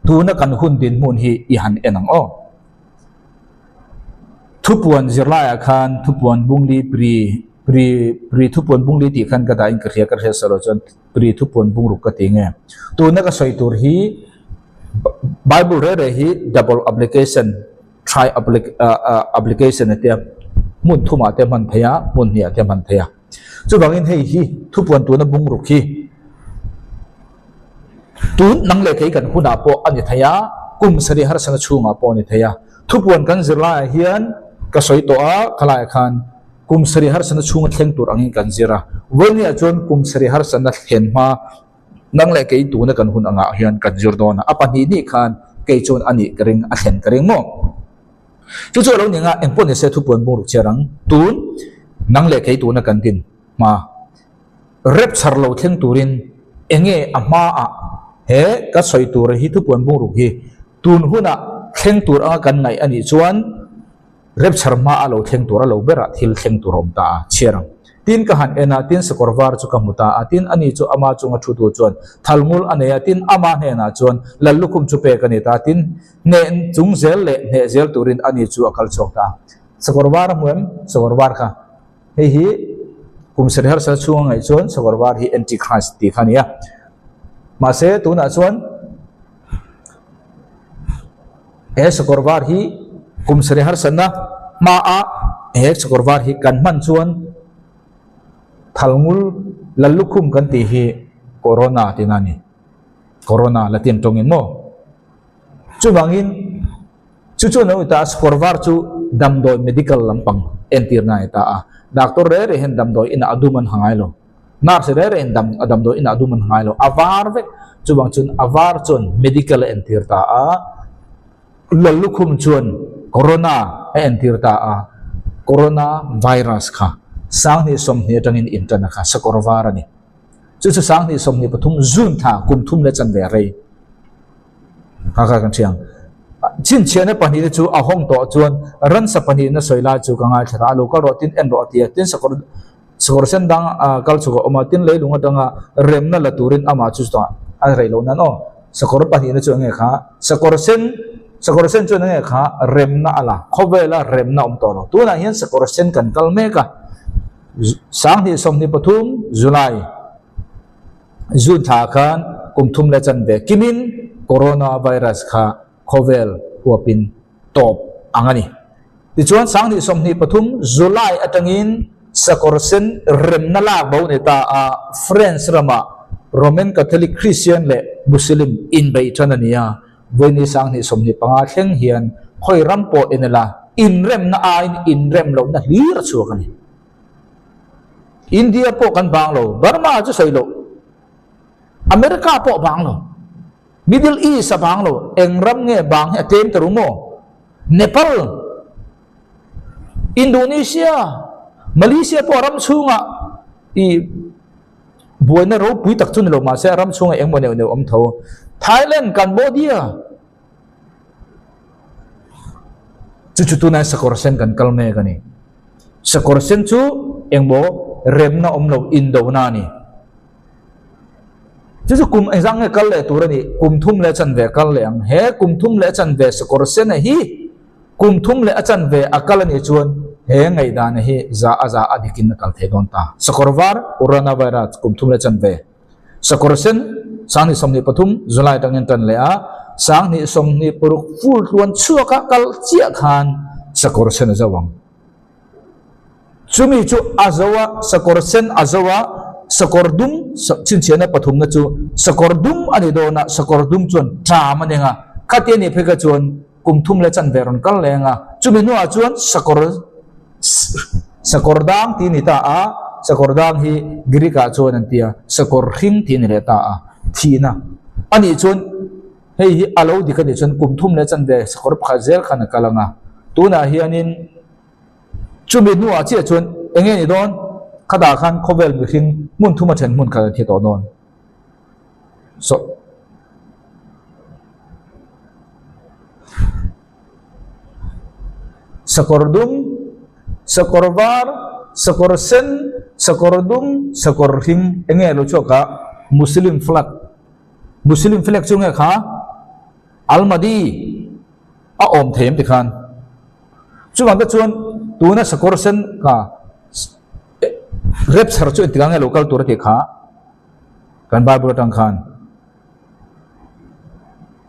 tuna kan hun dinhmun hi i han en ang aw. Thupuan zirlaiah khan thupuan bungli pri pri pri thupuan bungli tih khan ka dah in ka hria ka hria sa lo chuan pri thupuan bungruk ka ti nge. Tuna ka sawi tur hi Bible re re hi double application, tri application a tia hmun thumah te hman thei a, hmun hniah te hman thei a. Chuvangin hei hi thupuan tuna bungruk hi tun nang leh kei kan hunah pawh a ni thei a, kum sarih harsana chhungah pawh a ni thei a. Thupuan kan zir laiah hian ka sawi tawh a, khalaiah khan kum sarih harsana chhunga thleng tur angin kan zir a. Vawinia chuan kum sarih harsana thlen hma nang leh kei tuna kan hun angah hian kan zir dawn a, a pahnih hnih khan kei chuan a nih ka ring, a thlen ka ring maw? Chu chu a lo ni anga engpawh ni se thupuan bungruk chhiar ang, tun nang leh kei tuna kan din hma rep chhar lo thleng turin enge a hmaah he ka sawi tur hi thupuan bungruk hi tun hunah thleng tur anga kan ngaih a nih chuan Rep chhar hma a lo thleng tur a lo berah thil thleng tur a awm ta a, chhiar ang. Tin ka han en a, tin sakawr var chu ka hmu ta a, tin ani chu ama chunga thu tu chuan thal ngul a nei a, tin ama hnenah chuan lal lukhum chu pek a ni ta, tin hneh chung zel leh hneh zel turin ani chu a kal chhuak ta a. Sakawr var a hmu em? Sakawr var kha hei hi kum sarih harsa chhunga ngaih chuan sakawr var hi Antichrist tih kha a ni a. Mahse tunah chuan. He sakawr var hi kum sarih harsatna hmaah he sakawr var hi kan hman chuan thalngul lallukhum kan tih hi corona tihna a ni. Corona Latin tawngin maw? Chuvangin chu chuan lo ni ta a, sakawr var chu damdawi medical lampang entirna a ni ta a. Doctor reh reh hian damdawi inah a dum an ha ngai lo. Nurse reng reng dam a damdawi inah dum an ngai lo, a var vek. Chuvang chuan a var chuan medical a entir ta a, Lallukhum chuan corona a entir ta a, corona virus kha sanghnih sawmhnih atangin intan a kha sakawr var a ni. Chu chu sanghnih 23 June thla kum thum leh chanve a rei. Kha kha kan hria ang. Chhinchhiahna pahnihna chu a hawng tawh chuan ransa pahnihna sawi lai chu ka ngaithla ta a, lo kal rawh tin en rawh a ti a, tin sakawr Sakawr sen dang kal chhuk a awm a, tin leilung atanga remna la turin amah chu chutah a rei loh nan aw. Sakawr pahnihna chu enge kha? Sakawr sen, sakawr sen chuan enge kha? Remna a la, khawvela remna a awm tawh lo. Tunah hian sakawr sen kan kal mek a, 2023 July, June thla khan kum thum leh chanve kimin Corona virus kha khawvel huapin tawp ang a ni. Tichuan 2023 July atangin sakawr sen remna lak bo ni ta a, France ramah Roman Catholic Christian leh Muslim inbeih tan a ni a, vawiini 2025 thleng hian khawi ram pawh en ila inremna aiin inrem lohna hlir a chhuak a ni. India pawh kan bang lo, Burma chu sawi loh, America pawh bang lo. Middle East a bang lo, eng ram nge bang hi a tlem ta ru maw? Nepal, Indonesia, Malaysia pawh ram chhungah i buaina ropui tak chu ni lo mahse ram chhungah engmaw neuh neuh awm tho. Thailand, Cambodia chu chu tunah sakawr sen kan kal mek a ni. Sakawr sen chu engmaw remna awm lo indona a ni. Chu chu kum engzang nge kal leh tur a nih? Kum thum leh a chanve a kal leh ang. He kum thum leh a chanve sakawr sena hi kum thum leh a chanve a kal a nih chuan he ngaihdana hi za a za a dikin a kal thei dawn ta. Sakawr var, Corona virus, kum thum leh chanve. Sakawr sen, 2023 July atangin tan leh a, 2026 full tluan chhuaka kal chiah khan sakawr sen a zo ang. Chumi chu a zo a, sakawr sen a zo a, sakawr dum, chhinchhiahna pathumna chu sakawr dum a ni dawn a, sakawr dum chuan ṭam a neng a, khati a nih phei kha chuan kum thum leh chanve rawn kal leng a, chumi hnuah chuan sakawr sakawr dang tih a ni ta a, sakawr dang hi Greek ah chuan an ti a, sakawr hring tih a ni leh ta a, thihna a nih chuan hei hi a lo dik a nih chuan kum thum leh chanve sakawr pakhat zel khan a kal ang a, tunah hianin. Chumi hnuah chiah chuan eng nge ni dawn? Khatah khan khawvel mihring hmun thuma then hmun khat an thi tawh dawn. So Sakawr dum, sakawr var, sakawr sen, sakawr dum, sakawr hring eng nge lo chhuak a? Muslim flag. Muslim flag chu nge kha? Al-Mahdi a awm thei em tikhan? Chuvang te chuan tuna sakawr sen kha rep chhar chu engtikah nge lo kal tur a tih kha kan Bible atang khan.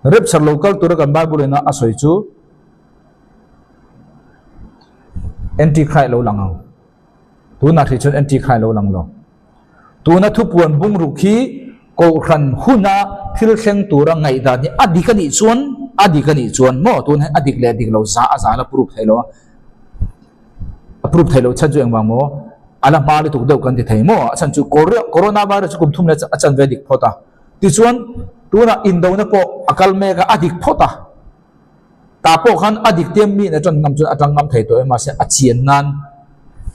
Rapture lo kal tura kan Bible ina a sawi chu Antichrist lo lang ang. Tunah hrih chuan Antichrist lo lang lo. Tuna thupuan bungruk hi Kohhran huna thil thleng tura ngaihdan hi a dik a nih chuan, a dik a nih chuan maw tun hian a dik leh dik lo za a zan a proof thei lo a, a proof thei lo chhan chu engvang maw a la hma lutuk deuh kan ti thei maw a chhan chu corona virus chu kum thum leh a chanve dik phawt a, tichuan tunah indona pawh a kal mek a, a dik phawt a. Tah pawh khan a dik te mi in a tan ngam chuan a tang ngam thei tawh em mahse a chian nan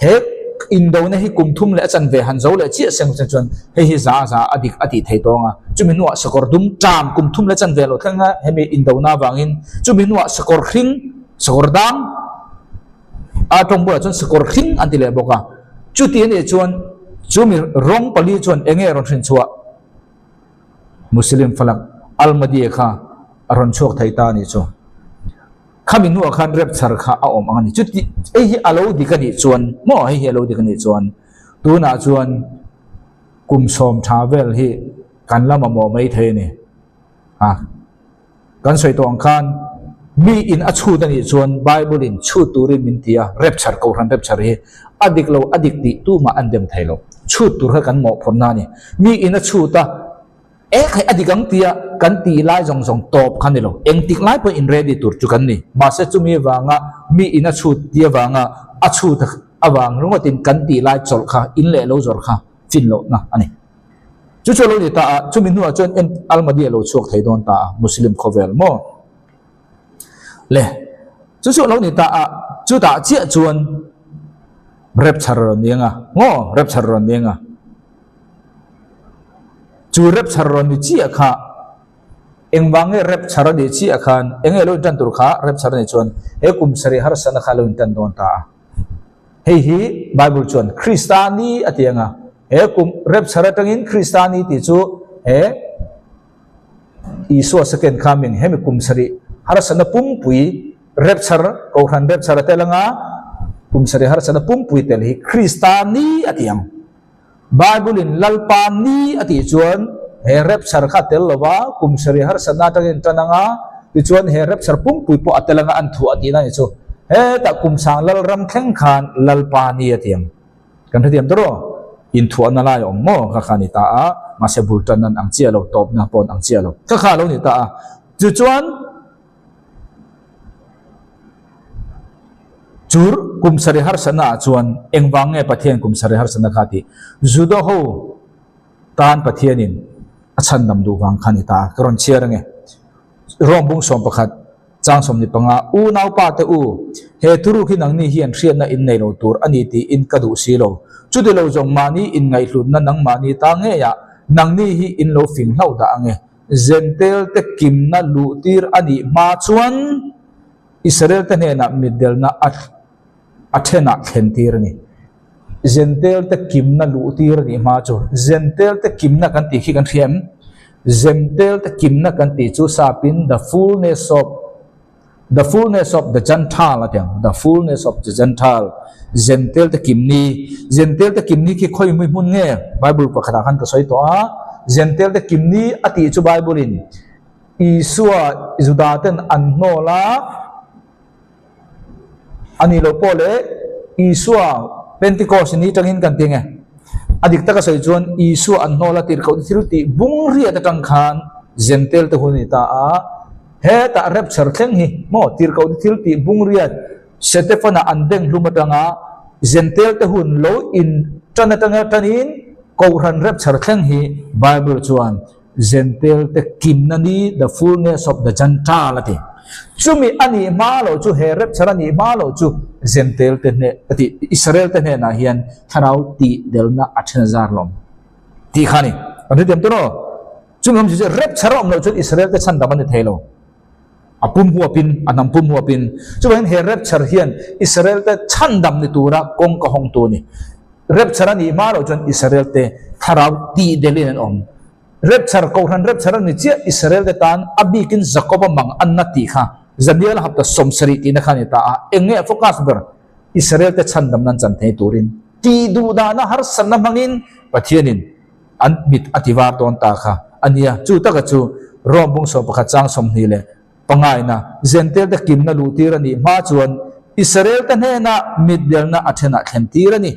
he indona hi kum thum leh a chanve han zo leh chiah seng seng chuan hei hi za za a dik a tih thei tawng a, chumi hnuah sakawr dum ṭam kum thum leh chanve lo thleng a hemi indona avangin chumi hnuah sakawr hring sakawr dang a tawng bulah chuan sakawr hring an ti leh bawk a, chuti a nih chuan chumi rawng pali chuan eng nge rawn hrin chhuah? Muslim falak Al-Mahdi kha a rawn chhuak thei ta a nih chu. Khami hnuah khan rapture kha a awm ang a ni. Chuti hei hi a lo dik a nih chuan maw hei hi a lo dik a nih chuan tunah chuan kum sawm tha vel hi kan la mamawh mai thei a ni. A kan sawi tawh ang khan mi in a chhut a nih chuan Bible in chhut turin min ti a, rapture kohhran rapture hi a dik lo a dik tih tumah an dem thei lo. Chhut tur kha kan mawhphurhna a ni. Mi in a chhut a, e khai a dik ang tia kan tih lai zawng zawng tawp kha ni lo. Engtik lai pawhin in ready tur chu kan ni. Mahse chumi avanga mi in a chhut tih avanga a chhut avang ringawtin kan tih lai chawlh kha in leh lo zawrh kha fin lohna a ni. Chu chu a lo ni ta a, chumi hnuah chuan en Al-Mahdi a lo chhuak thei dawn ta a, Muslim khawvel maw? Le, chu chu a lo ni ta a, chutah chiah chuan rapture rawn ni ang a, maw? Rapture rawn ni ang a. Chu rapture rawn ni chiah kha engvang nge rapture a nih chiah khan eng nge lo intan tur kha rapture a nih chuan he kum sarih harsatna kha a lo intan dawn ta a. Hei hi Bible chuan Krista ni a ti ang a, he kum rapture atangin Krista ni tih chu he Isua second coming hemi kum sarih harsatna pumpui rapture Kohhran rapture a tel anga kum sarih harsatna pumpui tel hi Krista ni a ti ang. Bible in Lalpa ni a tih chuan he rapture kha a tel lo va, kum sarih harsatna atangin tan anga, tichuan he rapture pumpui pawh a tel anga an thuah tihna a ni chu. Hetah kum sang Lalram thleng khan Lalpa ni a ti ang. Kan hrethiam ta rawh. Inthuahna lai a awm maw kha kha a ni ta a, mahse bul tan nan ang chiah lo, tawpna pawh an ang chiah lo. Kha kha a lo ni ta a. Tichuan. Chur kum sarih harsatna ah chuan engvang nge Pathian kum sarih harsatna kha tih? Juda ho tan Pathianin a chhandam duh vang kha a ni ta a, ka rawn chhiar ange. Rome bung 11 chang 25, Unaupa te u, he thuruk hi nangni hian hriatna in nei lo tur a ni tiin ka duh si lo. Chuti lo zawng mahni inngaihhlutna nangmahni ta ngeiah nangni hi in lo fing hlauh dah ange. Zentel te kimna luhtir a nih hma chuan Israel te hnenah mitdelna a a thenah thlentir a ni. Zentel te kimna luhtir a nih hma chu Zentel te kimna kan tih khi kan hria em? Zentel te kimna kan tih chu sapin the fullness of the fullness of the Gentile a ti ang, the fullness of the Gentile, Zentel te kim ni, Zentel te kim ni khi khawi hmui hmun nge? Bible pakhatah khan ka sawi tawh a, Zentel te kim ni a tih chu Bible in Isua Juda ten an hnawl a, a nih loh pawh leh Isua Pentecost ni tangin kan ti nge? A dik taka sawi chuan Isua an hnawl a tirhkoh te thil tih bung riat atang khan Zentel te hun a ni ta a, Hetah rapture thleng hi maw tirhkoh te thil tih bung riat Setefana an beng hlum atanga Zentel te hun lo in tan atanga tanin Kohhran rapture thleng hi Bible chuan Zentel te kimna ni the fullness of the Gentile a ti. Chumi a nih hma loh chu he rapture a nih hma loh chu Zentel te hne a ti Israel te hnenah hian thlarau tih delna a then zar lawm tih kha a ni. Kan hrethiam tawh rawh. Chumi awm chu rapture a awm loh chuan Israel te chhan dam a ni thei lo. A pum huapin, a hnam pum huapin. Chuvangin he rapture hian Israel te chhan dam ni tura kawng ka hawngtu a ni. Rapture a nih hma loh chuan Israel te thlarau tih delhin an awm. Rapture, Kohhran rapture a ni chiah Israel te tan a bikin Jacob-a mang anna tih kha Daniel hapta 70 tihna kha a ni ta a. Eng nge a focus ber? Israel te chhan dam nan chan thei turin tih duh dahna harsatna hmangin Pathianin an mit a ti var dawn ta kha a nia. Chu taka chu Rom bung 11 chang 25 ina Jentail te kimna luh tir a nih hma chuan Israel te hnenah mitdelna a thenah thlen tir a ni.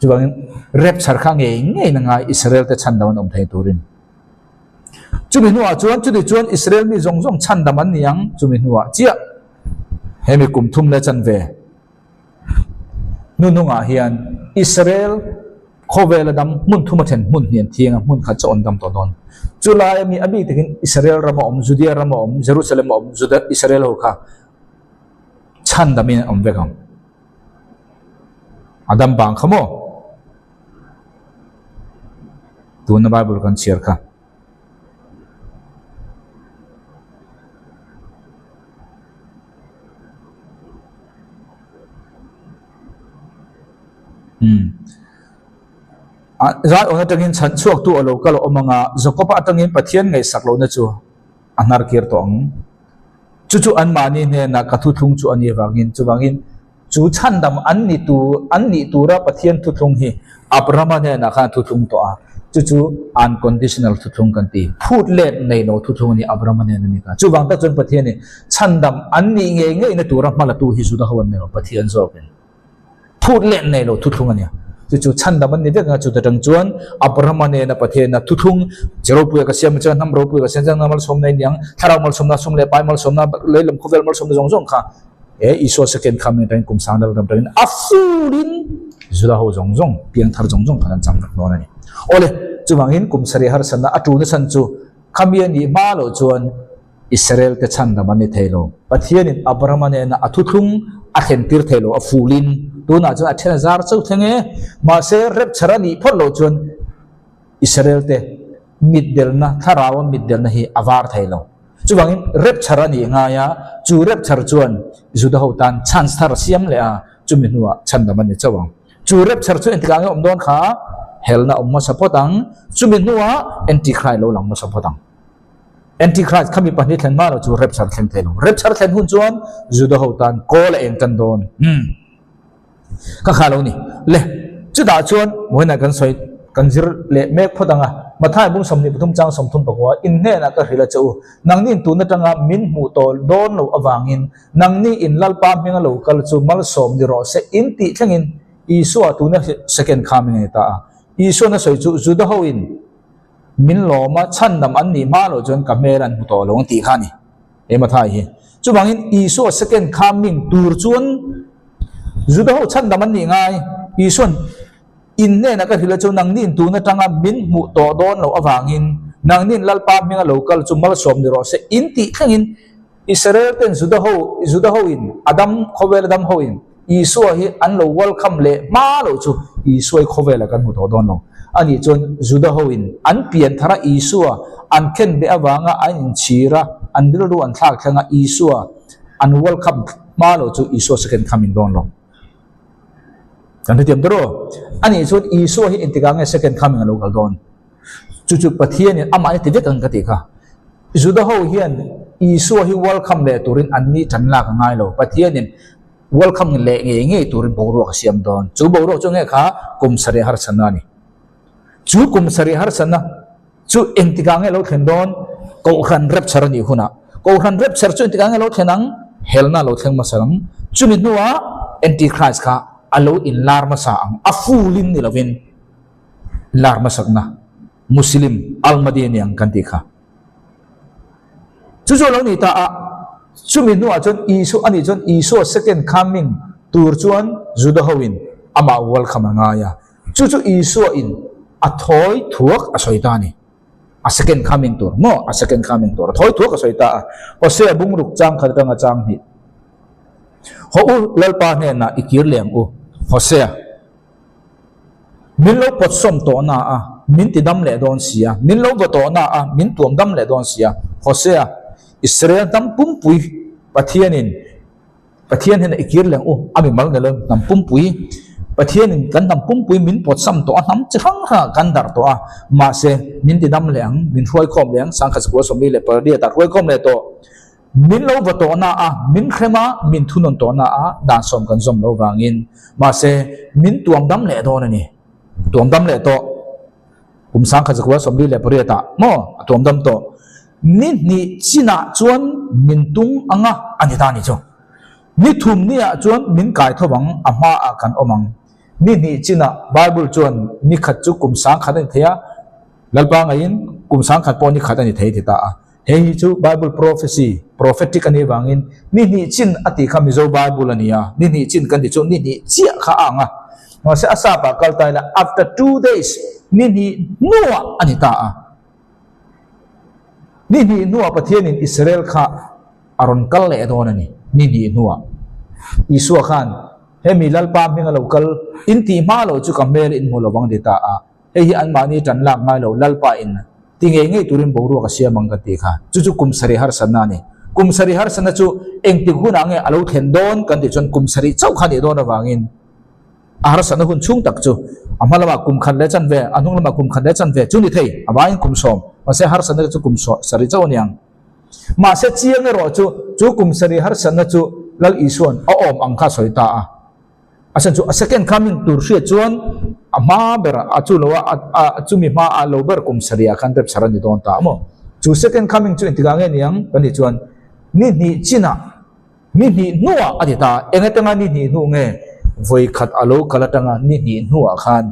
Chuvangin rapture kha ngei ngei na ngai Israel te chhandam an awm thei turin. Chumi hnuah chuan chuti chuan Israel mi zawng zawng chhandam an ni ang chumi hnuah chiah hemi kum thum leh chanve hnuhnungah hian Israel khawvela dam hmun thum a then hmun hnian thiang a hmun khat chu a awm dam tawh dawn. Chulai ami a bik takin Israel rama awm Judea rama awm Jerusalem a awm Juda Israel ho kha chhandamin an awm vek ang. A dam bang kha maw? Tuna Bible kan chhiar kha. Umm. Zai awna atangin chhan chhuaktu a lo kal a awm ang a, Jakoba atangin Pathian ngaihsak lohna chu a hnar kir tawh ang. Chu chu anmahni hnenah ka thuthlung chu a ni avangin, chuvangin chu chhandam an ni tur, an nih tura Pathian thuthlung hi Abrahama hnenah khan a thuthlung tawh a, chu chu unconditional thuthlung kan ti, phut let nei lo thuthlung a ni Abrahama hnena ni kha. Chuvang tak chuan Pathianin chhandam an nih ngei ngeina tura hma latu hi Juda ho an ni lo, Pathian zawkin. Phut leh nei lo thuthlung a nia. Chu chu chhandam an ni vek anga chuta tang chuan Abrahama nena Pathiana thuthlung chi ropuia ka siam chuan hnam ropuia ka siam chuan hnam malsawmna i niang, thlarau malsawmna, sum leh pai malsawmna, leilam khawvel malsawmna zawng zawng kha he Isua second coming atangin kum sang dal ram atangin a fulin Juda ho zawng zawng piangthar zawng zawng khan an chang vek dawn a ni. Awle, chuvangin kum sarih harsatna a tulna chhan chu khami a nih hma loh chuan Israel te chhandam an ni thei lo. Pathianin Abrahama nena a thuthlung a thlentir thei lo, a fulin. Tunah chuan a then a zar chauh thleng e. Mahse, rapture a nih phawt loh chuan Israel te mitdelna, thlaraua mitdelna hi a var thei lo. Chuvangin rapture a nih ngai a, chu rapture chuan Juda ho tan chance thar a siam leh a, chumi hnuah chhandam an ni chauh ang. Chu rapture chu engtikah nge awm dawn kha? Helna awm hmasa phawt ang, chumi hnuah Antichrist lo lang hmasa phawt ang. Antichrist khami pahnih thlen hma lo chu rapture thleng thei lo. Rapture thlen hun chuan Juda ho tan kawl a eng tan dawn. Hmm. Ka kha lo ni. Le, chutah chuan vawiinah kan sawi kan zir leh mek phawt ang a. Mathai bung 23 chang 36 in hnenah ka hrilh a che u. Nangni in tun atanga min hmuh tawh dawn loh avangin nangni in Lalpa hminga lo kal chu malsawm ni rawh se in tih thlengin Isua tuna second kha min nei ta a. Isuan a sawi chu Juda ho in Min lawm a, chhandam an nih hma loh chuan ka hmel an hmu tawh lo ang tih kha a ni, he Mathai hi. Chuvangin Isua second coming tur chuan Juda ho chhandam an nih ngai. Isua'n in hnenah ka hrilh a chu nangni'n tun atanga min hmuh tawh dawn loh avangin nangni'n Lalpa hminga lo kal chu malsawm ni rawh se in tih thlengin Israel ten Juda ho Juda ho in Adam khawvel Adam ho in Isua hi an lo welcome leh hma loh chu Isua hi khawvel ah kan hmu tawh dawn lo. Anih chuan Juda ho in an pian thar a Isua an khen beh avanga an inchhir a an rilru an thlak thleng a Isua an welcome hma loh chu Isua second coming dawn lo. Kan hrethiam ta rawh. Anih chuan Isua hi engtikah nge second coming a lo kal dawn? Chu chu Pathianin amah hi ti vek ang ka tih kha. Juda ho hian Isua hi welcome leh turin an ni tan lak a ngai lo. Pathianin welcome leh ngei ngei turin boruak a siam dawn. Chu boruak chu nge kha kum sarih harsatna a ni. Chu kum sarih harsatna chu engtikah nge lo thlen dawn? Kohhran rapture a nih hunah. Kohhran rapture chu engtikah nge lo thlen ang? Helna lo thleng hmasa ang. Chumi hnuah Antichrist kha a lo inlar hmasa ang. A full in ni lovin. Lar hmasakna Muslim Al-Mahdi a ni ang kan tih kha. Chu chu a lo nih ta a, chumi hnuah chuan Isua a nih chuan Isua second coming tur chuan Juda hoin amah welcome a ngai a. Chu chu Isua in a thawi thuak a sawi ta a ni. A second coming tur maw? A second coming tur a thawi thuak a sawi ta a. Hosea bungruk chang khat atanga chang hnih. Haw u Lalpa hnenah i kir leh ang u. Hosea. Min lo pawtsawm tawh na a, min ti dam leh dawn si a, min lo vaw tawh na a, min tuam dam leh dawn si a. Hosea, Israel hnam pumpui Pathianin, Pathian hian i kir leng u, a mi mal nilo hnam pumpui, Pathianin kan hnam pumpui min pawtsam tawh a, hnam chi hrang hrangah kan darh tawh a, mahse min ti dam leh ang, min hruaikhawm leh ang, sangkhat sakua 48 ah hruaikhawm leh tawh. Min lo va tawhna a, min hrem a, min thunawn tawhna a, dan sawm kan zawm lo vangin. Mahse, min tuam dam leh dawn a ni. Tuam dam leh tawh. Kum 1948 ah maw a tuam dam tawh. Ni hnih chinah chuan min tung anga a ni ta ni chu. Ni thum ni ah chuan min kai tho ang a hma ah kan awm ang. Ni hnih chinah Bible chuan ni khat chu kum 1000 a ni thei a, Lalpa ngaiin kum 1000 pawh ni khat a ni thei ti ta a. Hei hi chu Bible prophecy, prophetic a nih vangin ni hnih chin a tih kha Mizo Bible a ni a, ni hnih chin kan ti chu ni hnih chiah kha a ang a. Mahse a sap ah kal ta ila after 2 days ni hnih hnuah a ni ta a. Ni hnih hnuah Pathianin Israel kha a rawn kal leh dawn a ni, ni hnih hnuah. Isua khan hemi Lalpa hminga lo kal in tih hma lo chu ka hmel in hmu lovang ti ta a. Hei hi anmahni tan lak ngai lo Lalpa in ti ngei ngei turin boruak a siam ang ka ti kha. Chu chu kum sarih harsatna a ni. Kum sarih harsatna chu engtik hunah nge a lo thlen dawn kan tih chuan kum sarih chauh kha a nih dawn avangin a harsatna hun chhung tak chu a hma lamah kum khat leh chanve, a hnung lamah kum khat leh chanve chu ni thei. A vangin kum 10, mahse harsatna chu kum sarih chauh a ni ang. Mahse chiang erawh chu chu kum sarih harsatna chu Lal Isua'n a awm ang kha a sawi ta a. A chhan chu a second coming tur hriat chuan a hma ber a chu lo a a chumi hma a lo ber kum sarih ah khan rapture a ni dawn ta a maw? Chu second coming chu engtikah nge niang kan tih chuan ni hnih chinah ni hnih hnuah a ti ta a, eng atanga ni hnih hnu nge vawi khat a lo kal atanga ni hnih hnuah khan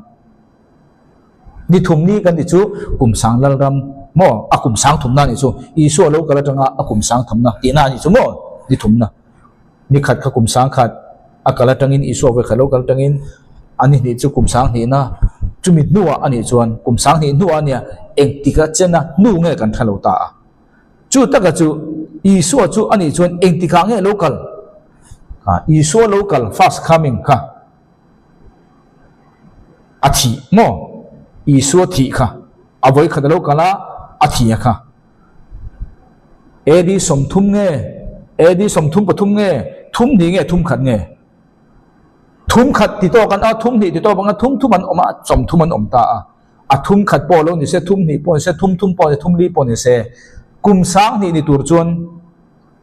ni thum ni kan tih chu kum sang lalram maw a kum sang thumna a nih chu Isua lo kal atanga a kum sang thumna tihna a nih chu maw ni thumna. Ni khat kha kum 1000 a kal atangin Isua vawi khat lo kal atangin a ni hnih chu kum sanghnihna chumi hnuah a nih chuan kum sanghnih hnuah a nia engtika chena hnu nge kan tha lo ta a. Chu taka chu Isua chu a nih chuan engtikah nge lo kal? Kha Isua lo kal first coming kha a thih maw? Isua thih kha a vawi khat a lo kal a, a thih a kha. AD 30 nge AD 33 nge thum hnih nge thum khat nge thum khat ti tawk an a thum hnih ti tawk ang a thum thum an awm a 30 an awm ta a a thum khat pawh lo ni se thum hnih pawh ni se thum thum pawh ni thum li pawh ni se kum 2000 ni tur chuan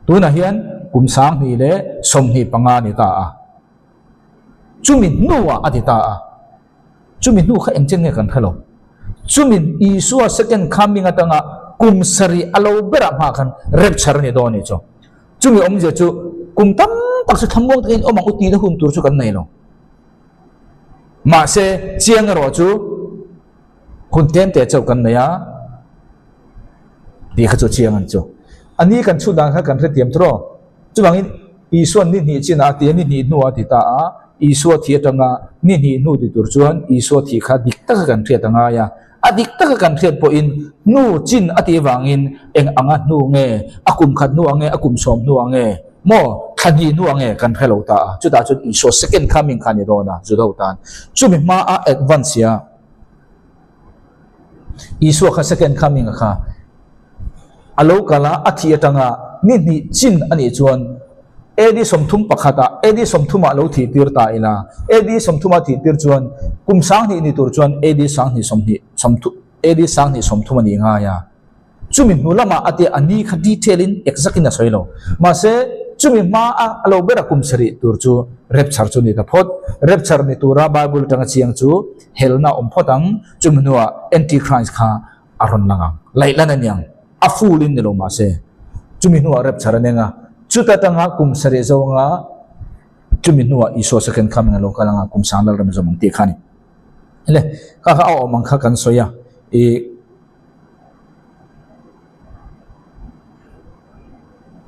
tunah hian kum 2025 ni ta a chumi hnuah a ti ta a. Chumi hnu kha engchen nge kan hre lo. Chumi Isua second coming atanga kum sarih a lo berah hma khan rapture a ni dawn a nih chu. Chumi awmzia chu kum tam tak chu thlamuang takin awm ang u tihna hun tur chu kan nei lo. Mahse chiang erawh chu hun tlem te chauh kan nei a tih kha chu chiang a ni chu. A ni kan chhut dan kha kan hrethiam tawh. Chuvangin Isua'n ni hnih chinah a ti a, ni hnih hnuah a ti ta a. Isua thi atanga ni hnih hnu ti tur chuan Isua thi kha dik taka kan hriat a ngai a. A dik taka kan hriat pawhin hnu chin a tih avangin eng anga hnu nge, a kum khat hnuah nge, a kum 10 hnuah nge, maw thla hnih hnuah nge kan hre lo ta a. Chutah chuan Isua second coming kha a ni dawn a, Juda ho tan. Chumi hmaa advance a Isua kha second coming a kha a lo kal a, a thih atanga ni hnih chin a nih chuan AD 31 ah AD 30 ah lo thih tir ta ila, AD 30 a thih tir chuan kum 2000 ni tur chuan AD 20 20 AD 20 30 a nih ngai a. Chumi hnu lamah a tia a ni kha detail in exact in a sawi lo. Mahse chumi hma a a lo ber a kum sarih tur chu rapture chu ni ta phawt. Rapture ni tura Bible atanga chiang chu helna a awm phawt ang, chumi hnuah Antichrist kha a rawn lang ang. Laih lan a ni ang. A full in ni lo mahse chumi hnuah rapture a neng a, chuta tanga kum sarih zawnga chumi hnuah Isua second coming a lo kal ang a, kum sang lalram zawm ang tih kha a ni. Le kha kha a awm ang kha kan sawi a, ih.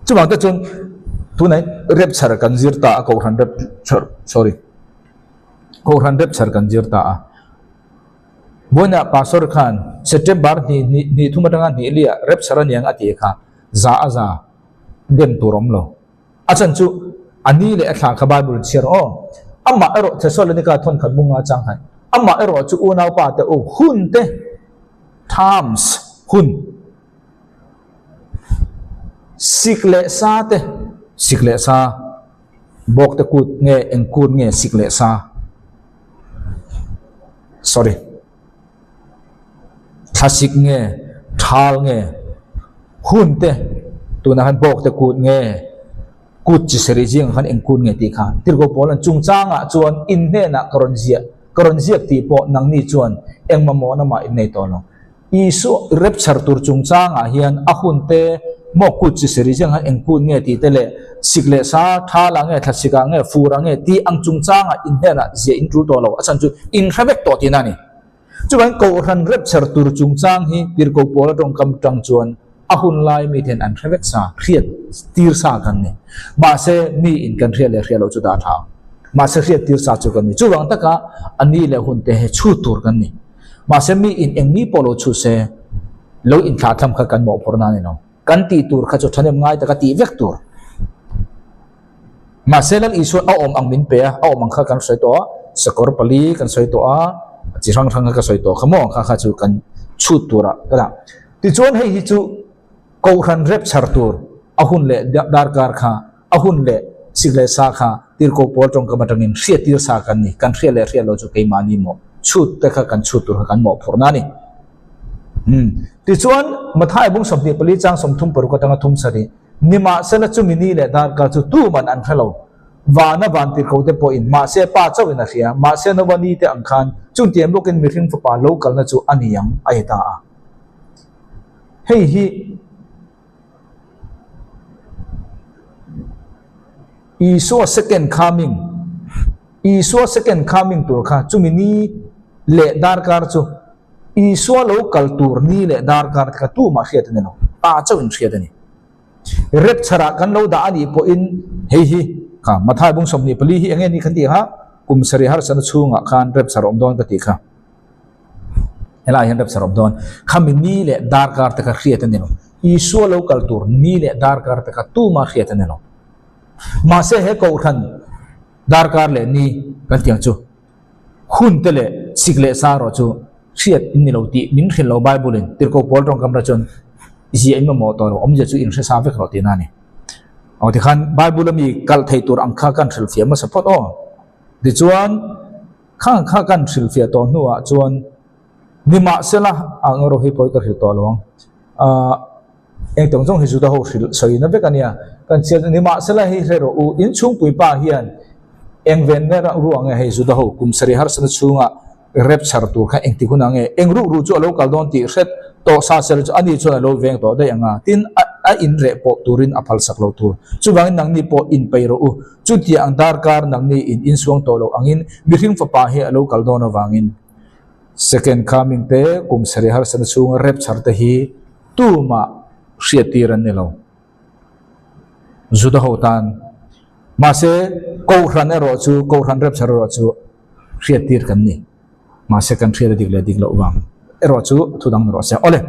Chuvang te chuan tunah rapture kan zir ta a, kohhran rapture sorry kohhran rapture kan zir ta a. Vawiinah pastor khan September hnih hnih hnih thum atanga hnih liah rapture a niang a tih kha za a za dem tur awm lo. A chhan chu a ni leh a thla kha Bible chhiar aw. Amah erawh Thessalonica thawnkhat bunga chang khan amah erawh chu unaupa te u hun te times hun sik leh sa te sik leh sa bawk te kut nge eng kut nge sik leh sa sorry thlasik nge thal nge hun te tunah khan bawk te kut nge kut chi sarih zingah khan eng kut nge tih kha tirhkoh pawl an chungchangah chuan in hnenah ka rawn ziah ka rawn ziak tih pawh nangni chuan Eng mamawhna mah in nei tawh lo. Isua rapture tur chungchangah hian a hun te, maw kut chi sarih chiang khan eng kut nge tih te leh sik leh sa thala nge thlasik ah nge fur ah nge tih ang chungchangah in hnenah ziah in tul tawh lo. A chhan chu in hre vek tawh tihna a ni. Chuvangin Kohhran rapture tur chungchang hi Tirhkoh Paula tawngkam tang chuan a hun lai mi ten an hre vek sa, hriat tir sa kan ni. Mahse mi in kan hriat leh hriat loh chu dah tha ang. Mahse hriat tir sa chu kan ni. Chuvang taka a ni leh hun te he chhut tur kan ni. Mahse mi in eng mi pawh lo chhut se, lo inthlahthlam kha kan mawhphurh na a ni lo. Kan tih tur kha chu thahnem ngai taka tih vek tur. Mahse Lal Isua a awm ang min pe a, a awm ang kha kan sawi tawh a, sakawr pali kan sawi tawh a, chi hrang hrang kha ka sawi tawh kha maw kha kha chu kan chhut tur ah ka dah. Tichuan hei hi chu Kohhran rep chhar tur a hun leh darkar kha a hun leh sik leh sa kha tirhkoh pawl tawngkam atangin hriattir sa kan ni, kan hriat leh hriat loh chu keimahni mawh chhut te kha kan chhut tur kha kan mawhphurhna a ni. Umm. Tichuan Mathai bung 24 chang 36 atanga thum sarih Nimahsela chumi ni leh darkar chu tuman an hre lo. Vana van tirhkoh te pawhin mahse Pa chauhin a hria, mahse Nova ni te ang khan chuntiang bawkin mihring fapa lo kalna chu a ni ang a ti ta a. Hei hi Isua second coming, Isua second coming tur kha chumi ni leh darkar chu Isua lo kal tur ni leh darkar te kha tumah hriat a ni lo, Pa chauhin hriat a ni. Rapture-ah kan lo dah a nih pawhin hei hi kha Mathai bung 24 hi eng nge ni kan tih kha kum sarih harsatna chhungah khan rapture a awm dawn ka tih kha. Helaiah hian rapture a awm dawn. Khami ni leh darkar te kha hriat a ni lo. Isua lo kal tur ni leh darkar te kha tumah hriat a ni lo. Mahse he kohhran darkar leh ni kan tih ang chu. Hun te leh sik leh sa erawh chu hriat in ni lo tih min hrilh lo Bible in Tirhkoh Paul tawngkam ra chuan zia in mamawh tawh lo awmzia chu in hre sa vek rawh tihna a ni. Aw tikhan Bible a mi kalh thei tur ang kha kan hrilhfiah hmasa phawt aw. Tichuan khang kha kan hrilhfiah tawh hnuah chuan nimahsela ang erawh hi pawi ka hrilh tawh lo ang. Ahh. Eng tawng zawng hi Juda ho hrilh sawina vek a nia. Kan chhiat a ni. Mahsela hei hre rawh u, in chhungpui pa hian eng ven ner a ruah nge hei Juda ho kum sarih harsatna chhunga rep chhar tur kha engtik hunah nge eng ruk ruh chu a lo kal dawn tih hret tawh sa sel chu ani chuan a lo veng tawh daih ang a, tin a in reh pawh turin a phalsak lo tur. Chuvangin nangni pawh in peih rawh u. Chutiang ang darkar nangni in insuang tawh loh angin mihring fapa hi a lo kal dawn avangin Second coming te kum sarih harsatna chhunga rep chhar te hi Tumah hriattir an ni lo. Juda ho tan. Mahse, Kohhran erawh chu, Kohhran rapture erawh chu hriattir kan ni. Mahse, kan hriat a dik leh dik loh vang erawh chu thu dang ni rawh se. Awle,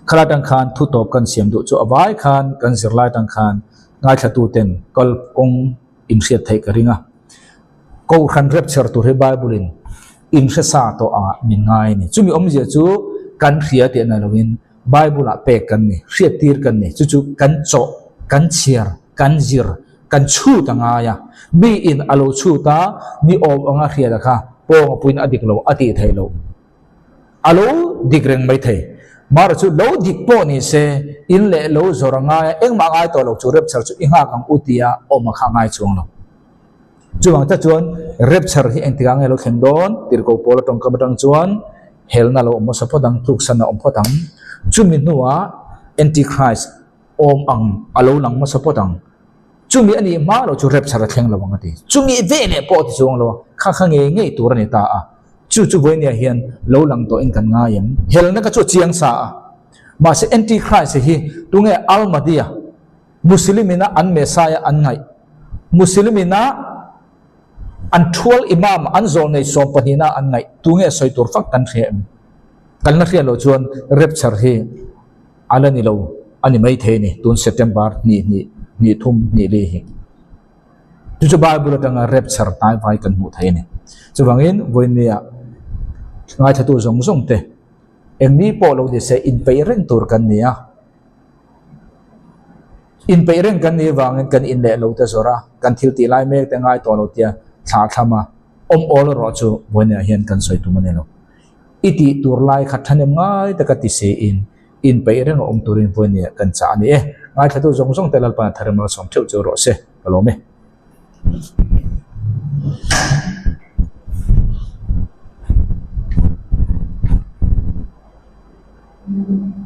khalai tang khan thu tawp kan siam duh chu a vai khan kan zirlai tang khan ngaithlatuten kal kawng inhriat theih ka ring a. Kohhran rapture tur hi Bible in in hre sa tawh angah min ngai a ni. Chumi awmzia chu kan hria tih a ni loin Bible ah pek kan ni, hriattir kan ni. Chu chu kan chawh, kan chhiar, kan zir, kan chhut a ngai a. Mi in a lo chhut a, ni awm anga hriat a kha pawng a puiin a dik lo a tih theih loh. A lo dik reng mai thei. Mara chu lo dik pawh ni se, in leh lo zawr a ngai a, engmah ngai tawh lo chu rapture chu i nghak ang u tia awm a kha ngai chuang lo. Chuvang tak chuan rapture hi engtikah nge lo thleng dawn? Tirhkoh Paula tawngkam atang chuan helna lo awm hmasa phawt ang, tluksan a awm phawt ang. Chumi hnuah Antichrist awm ang a lo lang hmasa phawt ang. Chumi a nih hma loh chu rapture a thleng lo ang a ti. Chumi ve leh pawh a ti chuang lo a, kha kha ngei ngei tur a ni ta a. Chu chu vawinia hian lo lang tawhin kan ngai em? Helna kha chu a chiang sa a. Mahse Antichrist hi tunge Al-Mahdi-a? Muslim ina an Messiah an ngaih. Muslim ina an thual Imam an zawlnei sawmpahnihna an ngaih. Tunge sawi tur fak kan hria em? Kan la hriat loh chuan rapture hi a la ni lo a ni maithei a ni tun September hnih hnih hnih thum hnih li hi. Chu chu Bible atanga rapture hnai vai kan hmuh thei a ni. Chuvangin vawinia ngaithlatu zawng zawng te engni pawh lo ni se inpeih reng tur kan ni a. Inpeih reng kan nih vangin kan in leh lo te zawrh a, kan thil tih lai mek te ngai tawh lo tia thla thlam a, awm awl erawh chu vawiinah hian kan sawi tum a ni lo. I tih tur lai kha thahnem ngai taka ti siin inpeih reng a awm turin vawiinah kan chah a ni e. Ngaithlatu zawng zawng te Lalpan a thar em malsawm theuh chu rawh se, ka lawm e.